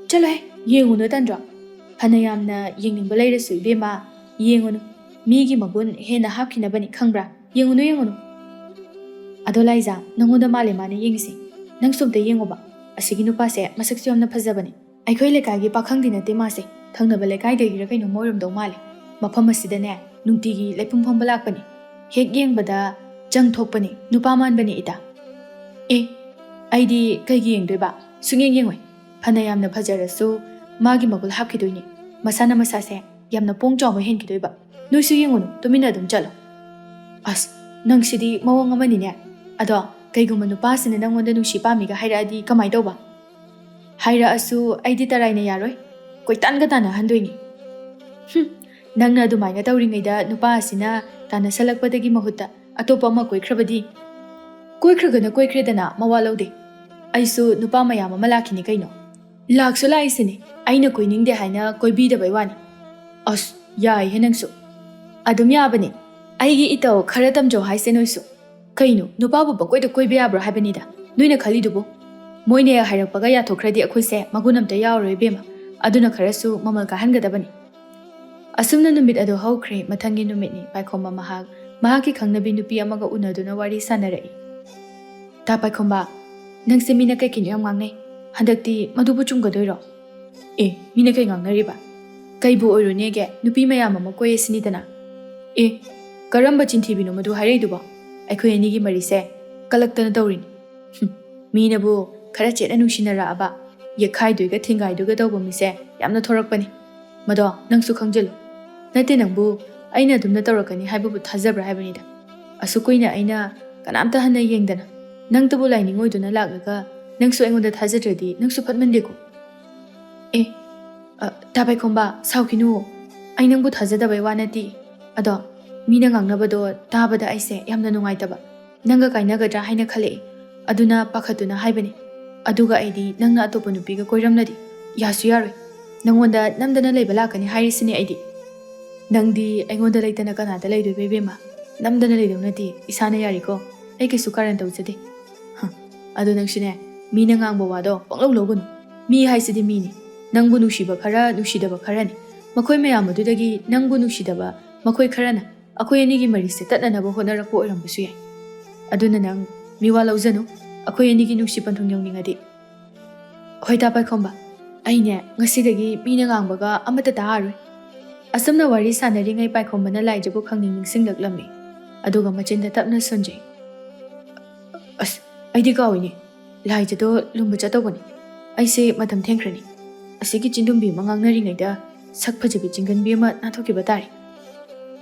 ꯆꯠꯂꯣꯍꯦ, ꯌꯦꯡꯉꯨꯅꯨ ꯇꯟꯗ꯭ꯔꯣ? ꯐꯅ ꯌꯥꯝꯅ ꯌꯦꯡꯅꯤꯡꯕ ꯂꯩꯔꯁꯨ ꯏꯕꯦꯝꯃ, ꯌꯦꯡꯉꯨꯅꯨ꯫ ꯃꯤꯒꯤ ꯃꯒꯨꯟ ꯍꯦꯟꯅ ꯍꯥꯞꯈꯤꯅꯕꯅꯤ, ꯈꯪꯕ꯭ꯔꯥ? ꯌꯦꯡꯉꯨꯅꯨ, ꯌꯦꯡꯉꯨꯅꯨ꯫ ꯑꯗꯣ ꯂꯥꯏꯖꯥ, ꯅꯪꯉꯣꯟꯗ ꯃꯥꯜꯂꯦ ꯃꯥꯅ ꯌꯦꯡꯉꯤꯁꯦ꯫ ꯅꯪꯁꯨ ꯑꯝꯇ ꯌꯦꯡꯉꯣꯕ꯫ ꯑꯁꯤꯒꯤ ꯅꯨꯄꯥꯁꯦ ꯃꯁꯛꯁꯨ ꯌꯥꯝꯅ ꯐꯖꯕꯅꯦ꯫ ꯑꯩꯈꯣꯏ ꯂꯩꯀꯥꯏꯒꯤ ꯄꯥꯈꯪꯗꯤ ꯅꯠꯇꯦ ꯃꯥꯁꯦ, ꯊꯪꯅꯕ ꯂꯩꯀꯥꯏꯗꯒꯤꯔ ꯀꯩꯅꯣꯝ ꯑꯣꯏꯔꯝꯗꯧ ꯃꯥꯜꯂꯦ꯫ ꯃꯐꯝ ꯑꯁꯤꯗꯅꯦ ꯅꯨꯡꯇꯤꯒꯤ ꯂꯩꯄꯨꯡ ꯐꯝꯕ ꯂꯥꯛꯄꯅꯦ꯫ ꯍꯦꯛ ꯌꯦꯡꯕꯗ ꯆꯪ ꯊꯣꯛꯄꯅꯦ, ꯅꯨꯄꯥ ꯃꯥꯟꯕꯅꯦ ꯏꯇꯥ꯫ ꯑꯦ, ꯑꯩꯗꯤ ꯀꯩꯒꯤ ꯌꯦꯡꯗꯣꯏꯕ? ꯁꯨꯡꯌꯦꯡ ꯌꯦꯡꯉꯣꯏ꯫ ꯐꯅ ꯌꯥꯝꯅ ꯐꯖꯔꯁꯨ ꯃꯥꯒꯤ ꯃꯒꯨꯜ ꯍꯥꯞꯈꯤꯗꯣꯏꯅꯦ꯫ ꯃꯁꯥꯅ ꯃꯁꯥꯁꯦ ꯌꯥꯝꯅ ꯄꯣꯡ ꯆꯥꯎꯕ ꯍꯦꯟꯈꯤꯗꯣꯏꯕ꯫ ꯅꯣꯏꯁꯨ ꯌꯦꯡꯉꯨꯅꯨ, ꯇꯨꯃꯤꯟꯅ ꯑꯗꯨꯝ ꯆꯠꯂꯣ꯫ ꯑꯁ, ꯅꯪꯁꯤꯗꯤ ꯃꯑꯣꯡ ꯑꯃꯅꯤꯅꯦ꯫ ꯑꯗꯣ ꯀꯩꯒꯨꯝꯕ ꯅꯨꯄꯥꯁꯤꯅ ꯅꯪꯉꯣꯟꯗ ꯅꯨꯡꯁꯤ ꯄꯥꯝꯃꯤꯒ ꯍꯥꯏꯔꯛꯑꯗꯤ ꯀꯃꯥꯏ ꯇꯧꯕ? ꯍꯥꯏꯔꯛꯑꯁꯨ ꯑꯩꯗꯤ ꯇꯔꯥꯏꯅ ꯌꯥꯔꯣꯏ꯫ ꯀꯣꯏꯇꯥꯟꯒ ꯇꯥꯟꯅꯍꯟꯗꯣꯏꯅꯤ꯫ ꯍꯨꯝ, ꯅꯪꯅ ꯑꯗꯨꯃꯥꯏꯅ ꯇꯧꯔꯤꯉꯩꯗ ꯅꯨꯄꯥ ꯑꯁꯤꯅ ꯇꯥꯟꯅꯁꯜꯂꯛꯄꯗꯒꯤ ꯃꯍꯨꯠꯇ ꯑꯇꯣꯞꯄ ꯑꯃ ꯀꯣꯏꯈ꯭ꯔꯕꯗꯤ? ꯀꯣꯏꯈ꯭ꯔꯒꯅ ꯀꯣꯏꯈ꯭ꯔꯦꯗꯅ, ꯃꯋꯥ ꯂꯧꯗꯦ꯫ ꯑꯩꯁꯨ ꯅꯨꯄꯥ ꯃꯌꯥꯝ ꯑꯃ ꯂꯥꯛꯈꯤꯅꯤ ꯀꯩꯅꯣ꯫ ꯂꯥꯛꯁꯨ ꯂꯥꯛꯏꯁꯤꯅꯤ, ꯑꯩꯅ ꯀꯣꯏꯅꯤꯡꯗꯦ ꯍꯥꯏꯅ ꯀꯣꯏꯕꯤꯗꯕꯩ ꯋꯥꯅꯤ꯫ ꯑꯁ, ꯌꯥꯏꯍꯦ ꯅꯪꯁꯨ꯫ ꯑꯗꯨꯝ ꯌꯥꯕꯅꯤ꯫ ꯑꯩꯒꯤ ꯏꯇꯧ ꯈꯔ ꯇꯝꯖꯧ ꯍꯥꯏꯁꯦ ꯅꯣꯏꯁꯨ꯫ ꯀꯩꯅꯣ, ꯅꯨꯄꯥꯕꯨ ꯄꯪꯀꯣꯏꯗ ꯀꯣꯏꯕ ꯌꯥꯕ꯭ꯔꯣ ꯍꯥꯏꯕꯅꯤꯗ, ꯅꯣꯏꯅ ꯈꯜꯂꯤꯗꯨꯕꯨ? ꯃꯣꯏꯅ ꯍꯥꯏꯔꯛꯄꯒ ꯌꯥꯊꯣꯛꯈ꯭ꯔꯗꯤ ꯑꯩꯈꯣꯏꯁꯦ ꯃꯒꯨꯟ ꯑꯝꯇ ꯌꯥꯎꯔꯔꯣꯏ ꯏꯕꯦꯝꯃ꯫ ꯑꯗꯨꯅ ꯈꯔꯁꯨ ꯃꯃꯜ ꯀꯥꯍꯟꯒꯗꯕꯅꯤ꯫ ꯑꯁꯨꯝꯅ ꯅꯨꯃꯤꯠ ꯑꯗꯨ ꯍꯧꯈ꯭ꯔꯦ꯫ ꯃꯊꯪꯒꯤ ꯅꯨꯃꯤꯠꯅꯤ꯫ ꯄꯥꯏꯈꯣꯝꯕ ꯃꯍꯥꯛ ꯃꯍꯥꯛꯀꯤ ꯈꯪꯅꯕꯤ ꯅꯨꯄꯤ ꯑꯃꯒ ꯎꯅꯗꯨꯅ ꯋꯥꯔꯤ ꯁꯥꯟꯅꯔꯛꯏ꯫ "ꯇꯥ ꯄꯥꯏꯈꯣꯝꯕ, ꯅꯪꯁꯦ ꯃꯤꯅ ꯀꯩ ꯀꯩꯅꯣ ꯌꯥꯝ ꯉꯥꯡꯅꯩ꯫ ꯍꯟꯗꯛꯇꯤ ꯃꯗꯨꯕꯨ ꯆꯨꯝꯒꯗꯣꯏꯔꯣ?" "ꯑꯦ, ꯃꯤꯅ ꯀꯩ ꯉꯥꯡꯅꯔꯤꯕ? ꯀꯩꯕꯨ ꯑꯣꯏꯔꯨꯅꯦꯒꯦ, ꯅꯨꯄꯤ ꯃꯌꯥꯝ ꯑꯃ ꯀꯣꯏꯌꯦ ꯁꯤꯅꯤꯗꯅ꯫" "ꯑꯦ, ꯀꯔꯝꯕ ꯆꯤꯟꯊꯤꯕꯤꯅꯣ ꯃꯗꯨ ꯍꯥꯏꯔꯛꯏꯗꯨꯕꯣ? ꯑꯩꯈꯣꯏ ꯑꯅꯤꯒꯤ ꯃꯔꯤꯁꯦ ꯀꯂꯛꯇꯅ ꯇꯧꯔꯤꯅꯤ꯫" "ꯍꯨꯝ, ꯃꯤꯅꯕꯨ ꯈꯔ ꯆꯦꯠꯅ ꯅꯨꯡꯁꯤꯅꯔꯛꯑꯕ, ꯌꯦꯛꯈꯥꯏꯗꯣꯏꯒ ꯊꯤꯡꯒꯥꯏꯗꯣꯏꯒ ꯇꯧꯕ ꯃꯤꯁꯦ ꯌꯥꯝꯅ ꯊꯣꯔꯛꯄꯅꯤ꯫ ꯃꯗꯣ ꯅꯪꯁꯨ ꯈꯪꯖꯤꯜꯂꯨ꯫ ꯅꯠꯇꯦ, ꯅꯪꯕꯨ ꯑꯩꯅ ꯑꯗꯨꯝꯅ ꯇꯧꯔꯛꯀꯅꯤ ꯍꯥꯏꯕꯕꯨ ꯊꯥꯖꯕ꯭ꯔꯥ ꯍꯥꯏꯕꯅꯤꯗ꯫ ꯑꯁꯨꯛ ꯀꯨꯏꯅ ꯑꯩꯅ ꯀꯅꯥꯝꯇ ꯍꯟꯅ ꯌꯦꯡꯗꯅ ꯅꯪꯇꯕꯨ ꯂꯥꯏꯅꯤꯡꯉꯣꯏꯗꯨꯅ ꯂꯥꯛꯂꯒ, ꯅꯪꯁꯨ ꯑꯩꯉꯣꯟꯗ ꯊꯥꯖꯗ꯭ꯔꯗꯤ ꯅꯪꯁꯨ ꯐꯠꯃꯟꯗꯦꯀꯣ꯫" "ꯑꯦ, ꯑ, ꯇꯥ ꯄꯥꯏꯈꯣꯝꯕ, ꯁꯥꯎꯈꯤꯅꯨ꯫ ꯑꯩ ꯅꯪꯕꯨ ꯊꯥꯖꯗꯕꯩ ꯋꯥ ꯅꯠꯇꯦ꯫ ꯑꯗꯣ ꯃꯤꯅ ꯉꯥꯡꯅꯕꯗꯣ ꯇꯥꯕꯗ ꯑꯩꯁꯦ ꯌꯥꯝꯅ ꯅꯨꯡꯉꯥꯏꯇꯕ, ꯅꯪꯒ ꯀꯥꯏꯅꯒꯗ꯭ꯔꯥ ꯍꯥꯏꯅ ꯈꯜꯂꯛꯑꯦ꯫ ꯑꯗꯨꯅ ꯄꯥꯈꯠꯇꯨꯅ ꯍꯥꯏꯕꯅꯤ꯫ ꯑꯗꯨꯒ ꯑꯩꯗꯤ ꯅꯪꯅ ꯑꯇꯣꯞꯄ ꯅꯨꯄꯤꯒ ꯀꯣꯏꯔꯝꯂꯗꯤ ꯌꯥꯁꯨ ꯌꯥꯔꯣꯏ꯫ ꯅꯪꯉꯣꯟꯗ ꯅꯝꯗꯅ ꯂꯩꯕ ꯂꯥꯛꯀꯅꯤ ꯍꯥꯏꯔꯤꯁꯤꯅꯦ ꯑꯩꯗꯤ꯫" "ꯅꯪꯗꯤ ꯑꯩꯉꯣꯟꯗ ꯂꯩꯇꯅ ꯀꯅꯥꯗ ꯂꯩꯗꯣꯏꯕ ꯏꯕꯦꯝꯃ? ꯅꯝꯗꯅ ꯂꯩꯗꯧ ꯅꯠꯇꯦ, ꯏꯁꯥꯅ ꯌꯥꯔꯤꯀꯣ꯫ ꯑꯩ ꯀꯩꯁꯨ ꯀꯥꯔꯟ ꯇꯧꯖꯗꯦ꯫" "ꯍ, ꯑꯗꯣ ꯅꯪꯁꯨꯅꯦ, ꯃꯤꯅ ꯉꯥꯡꯕ ꯋꯥꯗꯣ ꯄꯪꯂꯧ ꯂꯧꯒꯅꯨ꯫ ꯃꯤ ꯍꯥꯏꯁꯤꯗꯤ ꯃꯤꯅꯤ꯫ ꯅꯪꯕꯨ ꯅꯨꯡꯁꯤꯕ ꯈꯔ, ꯅꯨꯡꯁꯤꯗꯕ ꯈꯔꯅꯤ꯫ ꯃꯈꯣꯏ ꯃꯌꯥꯝ ꯑꯗꯨꯗꯒꯤ ꯅꯪꯕꯨ ꯅꯨꯡꯁꯤꯗꯕ ꯃꯈꯣꯏ ꯈꯔꯅ ꯑꯩꯈꯣꯏ ꯑꯅꯤꯒꯤ ꯃꯔꯤꯁꯦ ꯇꯠꯅꯅꯕ ꯍꯣꯠꯅꯔꯛꯄ ꯑꯣꯏꯔꯝꯕꯁꯨ ꯌꯥꯏ꯫ ꯑꯗꯨꯅ ꯅꯪ ꯃꯤꯋꯥ ꯂꯧꯖꯅꯨ, ꯑꯩꯈꯣꯏ ꯑꯅꯤꯒꯤ ꯅꯨꯡꯁꯤ ꯄꯟꯊꯨꯡ ꯌꯧꯅꯤꯡꯉꯗꯤ꯫" "ꯍꯣꯏ ꯇꯥ ꯄꯥꯏꯈꯣꯝꯕ, ꯑꯩꯅꯦ ꯉꯁꯤꯗꯒꯤ ꯃꯤꯅ ꯉꯥꯡꯕꯒ ꯑꯃꯠꯇ ꯇꯥꯔꯔꯣꯏ꯫" ꯑꯁꯨꯝꯅ ꯋꯥꯔꯤ ꯁꯥꯟꯅꯔꯤꯉꯩ ꯄꯥꯏꯈꯣꯝꯕꯅ ꯂꯥꯏꯖꯕꯨ ꯈꯪꯅꯤꯡ ꯅꯤꯡꯁꯤꯡꯂꯛꯂꯝꯃꯤ꯫ ꯑꯗꯨꯒ ꯃꯆꯤꯟꯗ ꯇꯞꯅ ꯁꯣꯟꯖꯩ꯫ "ꯑꯁ, ꯑꯩꯗꯤ ꯀꯥꯎꯏꯅꯦ꯫ ꯂꯥꯏꯖꯗꯣ ꯂꯨꯝꯕ ꯆꯠꯇꯧꯕꯅꯤ꯫ ꯑꯩꯁꯦ ꯃꯇꯝ ꯊꯦꯡꯈ꯭ꯔꯅꯤ꯫ ꯑꯁꯤꯒꯤ ꯆꯤꯟꯗꯨꯝꯕꯤ ꯑꯃ ꯉꯥꯡꯅꯔꯤꯉꯩꯗ ꯁꯛ ꯐꯖꯕꯤ ꯆꯤꯡꯒꯟꯕꯤ ꯑꯃ ꯅꯥꯟꯊꯣꯛꯈꯤꯕ ꯇꯥꯔꯦ꯫"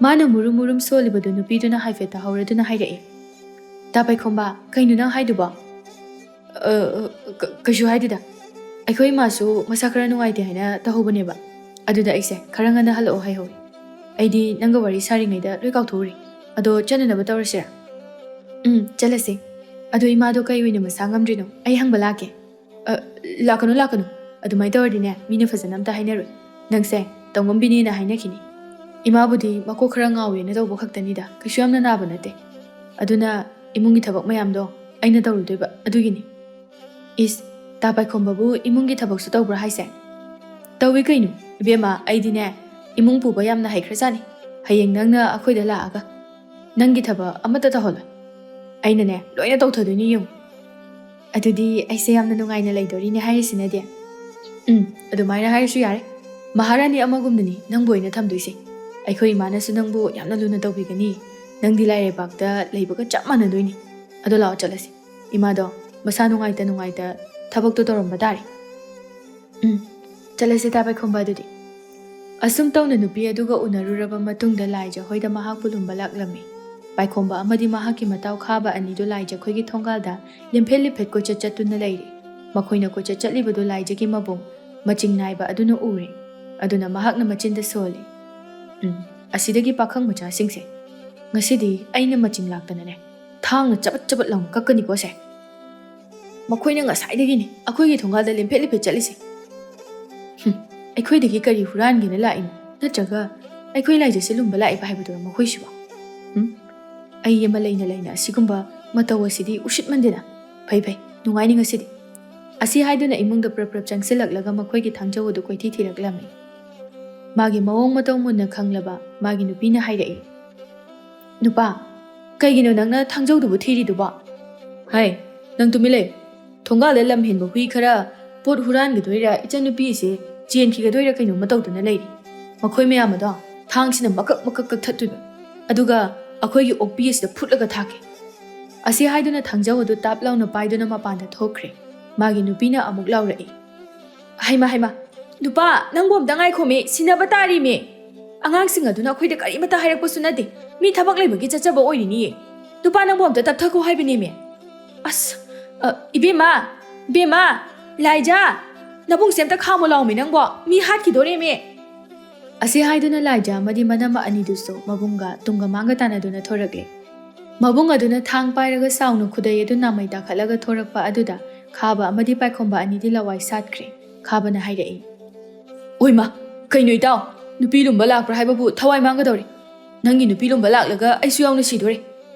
ꯃꯥꯅ ꯃꯨꯔꯨꯝ ꯃꯨꯔꯨꯝ ꯁꯣꯜꯂꯤꯕꯗꯨ ꯅꯨꯄꯤꯗꯨꯅ ꯍꯥꯏꯐꯦꯠ ꯇꯥꯍꯧꯔꯗꯨꯅ ꯍꯥꯏꯔꯛꯏ꯫ "ꯇꯥ ꯄꯥꯏꯈꯣꯝꯕ, ꯀꯩꯅꯣ ꯅꯪ ꯍꯥꯏꯗꯨꯕꯣ?" "ꯑ, ꯑ, ꯀ-, ꯀꯩꯁꯨ ꯍꯥꯏꯗꯦꯗ꯫ ꯑꯩꯈꯣꯏ ꯏꯃꯥꯁꯨ ꯃꯁꯥ ꯈꯔ ꯅꯨꯡꯉꯥꯏꯇꯦ ꯍꯥꯏꯅ ꯇꯧꯍꯧꯕꯅꯦꯕ꯫ ꯑꯗꯨꯗ ꯑꯩꯁꯦ ꯈꯔ ꯉꯟꯅ ꯍꯜꯂꯛꯑꯣ ꯍꯥꯏꯍꯧꯋꯤ꯫ ꯑꯩꯗꯤ ꯅꯪꯒ ꯋꯥꯔꯤ ꯁꯥꯔꯤꯉꯩꯗ ꯂꯣꯏ ꯀꯥꯎꯊꯣꯛꯎꯔꯦ꯫ ꯑꯗꯣ ꯆꯠꯅꯅꯕ ꯇꯧꯔꯁꯤꯔꯥ?" "ꯎꯝ, ꯆꯠꯂꯁꯦ꯫ ꯑꯗꯣ ꯏꯃꯥꯗꯣ ꯀꯩ ꯑꯣꯏꯅ ꯃꯁꯥ ꯉꯝꯗ꯭ꯔꯤꯅꯣ? ꯑꯩ ꯍꯪꯕ ꯂꯥꯛꯀꯦ꯫" "ꯑ, ꯂꯥꯛꯀꯅꯨ, ꯂꯥꯛꯀꯅꯨ꯫ ꯑꯗꯨꯃꯥꯏꯅ ꯇꯧꯔꯗꯤꯅꯦ, ꯃꯤꯅ ꯐꯖꯅ ꯑꯝꯇ ꯍꯥꯏꯅꯔꯣꯏ꯫ ꯅꯪꯁꯦ ꯇꯧꯉꯝꯕꯤꯅꯦꯅ ꯍꯥꯏꯅꯈꯤꯅꯤ꯫ ꯏꯃꯥꯕꯨꯗꯤ ꯃꯀꯣꯛ ꯈꯔ ꯉꯥꯎꯋꯦꯅ ꯇꯧꯕ ꯈꯛꯇꯅꯤꯗ, ꯀꯩꯁꯨ ꯌꯥꯝꯅ ꯅꯥꯕ ꯅꯠꯇꯦ꯫ ꯑꯗꯨꯅ ꯏꯃꯨꯡꯒꯤ ꯊꯕꯛ ꯃꯌꯥꯝꯗꯣ ꯑꯩꯅ ꯇꯧꯔꯨꯗꯣꯏꯕ, ꯑꯗꯨꯒꯤꯅꯤ꯫" "ꯏꯁ, ꯇꯥ ꯄꯥꯏꯈꯣꯝꯕꯕꯨ ꯏꯃꯨꯡꯒꯤ ꯊꯕꯛꯁꯨ ꯇꯧꯕ꯭ꯔꯥ ꯍꯥꯏꯁꯦ?" "ꯇꯧꯏ ꯀꯩꯅꯣ ꯏꯕꯦꯝꯃ, ꯑꯩꯗꯤꯅꯦ, ꯏꯃꯨꯡ ꯄꯨꯕ ꯌꯥꯝꯅ ꯍꯩꯈ꯭ꯔꯖꯥꯠꯅꯤ꯫ ꯍꯌꯦꯡ ꯅꯪꯅ ꯑꯩꯈꯣꯏꯗ ꯂꯥꯛꯑꯒ ꯅꯪꯒꯤ ꯊꯕꯛ ꯑꯃꯠꯇ ꯇꯧꯍꯜꯂꯣꯏ꯫ ꯑꯩꯅꯅꯦ, ꯂꯣꯏꯅ ꯇꯧꯊꯗꯣꯏꯅꯤ, ꯌꯦꯡꯉꯨ꯫ ꯑꯗꯨꯗꯤ ꯑꯩꯁꯦ ꯌꯥꯝꯅ ꯅꯨꯡꯉꯥꯏꯅ ꯂꯩꯗꯣꯔꯤꯅꯦ ꯍꯥꯏꯔꯤꯁꯤꯅꯗꯤ꯫ ꯎꯝ, ꯑꯗꯨꯃꯥꯏꯅ ꯍꯥꯏꯔꯁꯨ ꯌꯥꯔꯦ꯫ ꯃꯍꯥꯔꯥꯅꯤ ꯑꯃꯒꯨꯝꯅꯅꯤ ꯅꯪꯕꯨ ꯑꯩꯅ ꯊꯝꯗꯣꯏꯁꯦ꯫ ꯑꯩꯈꯣꯏ ꯏꯃꯥꯅꯁꯨ ꯅꯪꯕꯨ ꯌꯥꯝꯅ ꯂꯨꯅ ꯇꯧꯕꯤꯒꯅꯤ꯫ ꯅꯪꯗꯤ ꯂꯥꯏꯔꯩꯕꯥꯛꯇ ꯂꯩꯕꯒ ꯆꯞ ꯃꯥꯟꯅꯗꯣꯏꯅꯤ꯫ ꯑꯗꯣ ꯂꯥꯛꯑꯣ, ꯆꯠꯂꯁꯤ꯫ ꯏꯃꯥꯗꯣ ꯃꯁꯥ ꯅꯨꯡꯉꯥꯏꯇ ꯅꯨꯡꯉꯥꯏꯇ ꯊꯕꯛꯇꯣ ꯇꯧꯔꯝꯕ ꯇꯥꯔꯦ꯫ ꯎꯝ, ꯆꯠꯂꯁꯤ ꯇꯥ ꯄꯥꯏꯈꯣꯝꯕ ꯑꯗꯨꯗꯤ꯫ ꯑꯁꯨꯝ ꯇꯧꯅ ꯅꯨꯄꯤ ꯑꯗꯨꯒ ꯎꯅꯔꯨꯔꯕ ꯃꯇꯨꯡꯗ ꯂꯥꯏꯖ ꯍꯣꯏꯗ ꯃꯍꯥꯛꯄꯨ ꯂꯨꯝꯕ ꯂꯥꯛꯂꯝꯃꯤ꯫ ꯄꯥꯏꯈꯣꯝꯕ ꯑꯃꯗꯤ ꯃꯍꯥꯛꯀꯤ ꯃꯇꯥꯎ ꯈꯥꯕ ꯑꯅꯤꯗꯨ ꯂꯥꯏꯖ ꯈꯣꯏꯒꯤ ꯊꯣꯡꯒꯥꯜꯗ ꯂꯦꯝꯐꯦꯠ ꯂꯦꯝꯐꯦꯠ ꯀꯣꯏꯆꯠ ꯆꯠꯇꯨꯅ ꯂꯩꯔꯤ꯫ ꯃꯈꯣꯏꯅ ꯀꯣꯏꯆꯠ ꯆꯠꯂꯤꯕꯗꯨ ꯂꯥꯏꯖꯒꯤ ꯃꯕꯨꯡ ꯃꯆꯤꯡ ꯅꯥꯏꯕ ꯑꯗꯨꯅ ꯎꯔꯦ꯫ ꯑꯗꯨꯅ ꯃꯍꯥꯛꯅ ꯃꯆꯤꯟꯗ ꯁꯣꯜꯂꯤ, "ꯎꯝ, ꯑꯁꯤꯗꯒꯤ ꯄꯥꯈꯪ ꯃꯆꯥꯁꯤꯡꯁꯦ, ꯉꯁꯤꯗꯤ ꯑꯩꯅ ꯃꯆꯤꯡ ꯂꯥꯛꯇꯅꯅꯦ, ꯊꯥꯡꯅ ꯆꯕꯠ ꯆꯕꯠ ꯂꯥꯎꯅ ꯀꯛꯀꯅꯤꯀꯣ ꯁꯦ꯫ ꯃꯈꯣꯏꯅ ꯉꯁꯥꯏꯗꯒꯤꯅꯤ ꯑꯩꯈꯣꯏꯒꯤ ꯊꯣꯡꯒꯥꯜꯗ ꯂꯦꯝꯐꯦꯠ ꯂꯦꯝꯐꯦꯠ ꯆꯠꯂꯤꯁꯦ꯫ ꯍꯨꯝ, ꯑꯩꯈꯣꯏꯗꯒꯤ ꯀꯔꯤ ꯍꯨꯔꯥꯟꯒꯦꯅ ꯂꯥꯛꯏꯅꯣ? ꯅꯠꯇ꯭ꯔꯒ ꯑꯩꯈꯣꯏ ꯂꯥꯏꯖꯁꯦ ꯂꯨꯝꯕ ꯂꯥꯛꯏꯕ ꯍꯥꯏꯕꯗꯨꯔꯣ ꯃꯈꯣꯏꯁꯤꯕꯣ? ꯍꯨꯝ, ꯑꯩ ꯑꯃ ꯂꯩꯅ ꯂꯩꯅ ꯑꯁꯤꯒꯨꯝꯕ ꯃꯇꯧ ꯑꯁꯤꯗꯤ ꯎꯁꯤꯠꯃꯟꯗꯦꯅ꯫ ꯐꯩ ꯐꯩ, ꯅꯨꯡꯉꯥꯏꯅꯤ ꯉꯁꯤꯗꯤ꯫" ꯑꯁꯤ ꯍꯥꯏꯗꯨꯅ ꯏꯃꯨꯡꯗ ꯄ꯭ꯔꯞ ꯄ꯭ꯔꯞ ꯆꯪꯁꯤꯜꯂꯛꯂꯒ ꯃꯈꯣꯏꯒꯤ ꯊꯥꯡꯖꯧ ꯑꯗꯨ ꯀꯣꯏꯊꯤ ꯊꯤꯔꯛꯂꯝꯃꯤ꯫ ꯃꯥꯒꯤ ꯃꯑꯣꯡ ꯃꯇꯧ ꯃꯨꯟꯅ ꯈꯪꯂꯕ ꯃꯥꯒꯤ ꯅꯨꯄꯤꯅ ꯍꯥꯏꯔꯛꯏ, "ꯅꯨꯄꯥ, ꯀꯩꯒꯤꯅꯣ ꯅꯪꯅ ꯊꯥꯡꯖꯧꯗꯨꯕꯨ ꯊꯤꯔꯤꯗꯨꯕꯣ? ꯍꯥꯏ, ꯅꯪ ꯇꯨꯃꯤꯟ ꯂꯩꯌꯨ꯫ ꯊꯣꯡꯒꯥꯜꯗ ꯂꯝ ꯍꯦꯟꯕ ꯍꯨꯏ ꯈꯔ ꯄꯣꯠ ꯍꯨꯔꯥꯟꯒꯗꯣꯏꯔꯥ, ꯏꯆꯟꯅꯨꯄꯤꯁꯦ ꯆꯦꯟꯈꯤꯒꯗꯣꯏꯔꯥ ꯀꯩꯅꯣꯝꯃ ꯇꯧꯗꯨꯅ ꯂꯩꯔꯤ꯫ ꯃꯈꯣꯏ ꯃꯌꯥꯝ ꯑꯗꯣ ꯊꯥꯡꯁꯤꯅ ꯃꯀꯛ ꯃꯀꯛ ꯀꯛꯊꯠꯇꯣꯏꯕ, ꯑꯗꯨꯒ ꯑꯩꯈꯣꯏꯒꯤ ꯑꯣꯛꯄꯤ ꯑꯁꯤꯗ ꯐꯨꯠꯂꯒ ꯊꯥꯛꯀꯦ꯫" ꯑꯁꯤ ꯍꯥꯏꯗꯨꯅ ꯊꯥꯡꯖꯧ ꯑꯗꯨ ꯇꯥꯞ ꯂꯥꯎꯅ ꯄꯥꯏꯗꯨꯅ ꯃꯄꯥꯟꯗ ꯊꯣꯛꯈ꯭ꯔꯦ꯫ ꯃꯥꯒꯤ ꯅꯨꯄꯤꯅ ꯑꯃꯨꯛ ꯂꯥꯎꯔꯛꯏ, "ꯍꯩꯃꯥ, ꯍꯩꯃꯥ, ꯅꯨꯄꯥ, ꯅꯪꯕꯨ ꯑꯝꯇ ꯉꯥꯏꯈꯣꯃꯤ, ꯁꯤꯟꯅꯕ ꯇꯥꯔꯤꯃꯤ꯫ ꯑꯉꯥꯡꯁꯤꯡ ꯑꯗꯨꯅ ꯑꯩꯈꯣꯏꯗ ꯀꯔꯤꯃꯇ ꯍꯥꯏꯔꯛꯄꯁꯨ ꯅꯠꯇꯦ, ꯃꯤ ꯊꯕꯛ ꯂꯩꯕꯒꯤ ꯆꯠꯆꯕ ꯑꯣꯏꯔꯤꯅꯤꯌꯦ꯫ ꯅꯨꯄꯥ, ꯅꯪꯕꯨ ꯑꯝꯇ ꯇꯞꯊꯈꯣ ꯍꯥꯏꯕꯅꯦꯃꯤ꯫ ꯑꯁ, ꯑ, ꯏꯕꯦꯝꯃ, ꯏꯕꯦꯝꯃ, ꯂꯥꯏꯖꯥ, ꯅꯕꯨꯡꯁꯦ ꯑꯝꯇ ꯈꯥꯝꯃꯣ ꯂꯥꯎꯃꯤ ꯅꯪꯕꯣ, ꯃꯤ ꯍꯥꯠꯈꯤꯗꯣꯔꯦꯃꯤ꯫" ꯑꯁꯤ ꯍꯥꯏꯗꯨꯅ ꯂꯥꯏꯖꯥ ꯑꯃꯗꯤ ꯃꯅꯝꯃ ꯑꯅꯤꯗꯨꯁꯨ ꯃꯕꯨꯡꯒ ꯇꯨꯡꯒ ꯃꯥꯡꯒ ꯇꯥꯟꯅꯗꯨꯅ ꯊꯣꯔꯛꯂꯦ꯫ ꯃꯕꯨꯡ ꯑꯗꯨꯅ ꯊꯥꯡ ꯄꯥꯏꯔꯒ ꯁꯥꯎꯅ ꯈꯨꯗꯩ ꯑꯗꯨ ꯅꯥꯃꯩ ꯇꯥꯈꯠꯂꯒ ꯊꯣꯔꯛꯄ ꯑꯗꯨꯗ ꯈꯥꯕ ꯑꯃꯗꯤ ꯄꯥꯏꯈꯣꯝꯕ ꯑꯅꯤꯗꯤ ꯂꯋꯥꯏ ꯁꯥꯠꯈ꯭ꯔꯦ꯫ ꯈꯥꯕꯅ ꯍꯥꯏꯔꯛꯏ, "ꯑꯣꯏꯃ, ꯀꯩꯅꯣ ꯏꯇꯥꯎ? ꯅꯨꯄꯤ ꯂꯨꯝꯕ ꯂꯥꯛꯄ꯭ꯔꯥ ꯍꯥꯏꯕꯕꯨ ꯊꯋꯥꯏ ꯃꯥꯡꯒꯗꯧꯔꯦ꯫ ꯅꯪꯒꯤ ꯅꯨꯄꯤ ꯂꯨꯝꯕ ꯂꯥꯛꯂꯒ ꯑꯩꯁꯨ ꯌꯥꯎꯅ ꯁꯤꯗꯣꯔꯦ꯫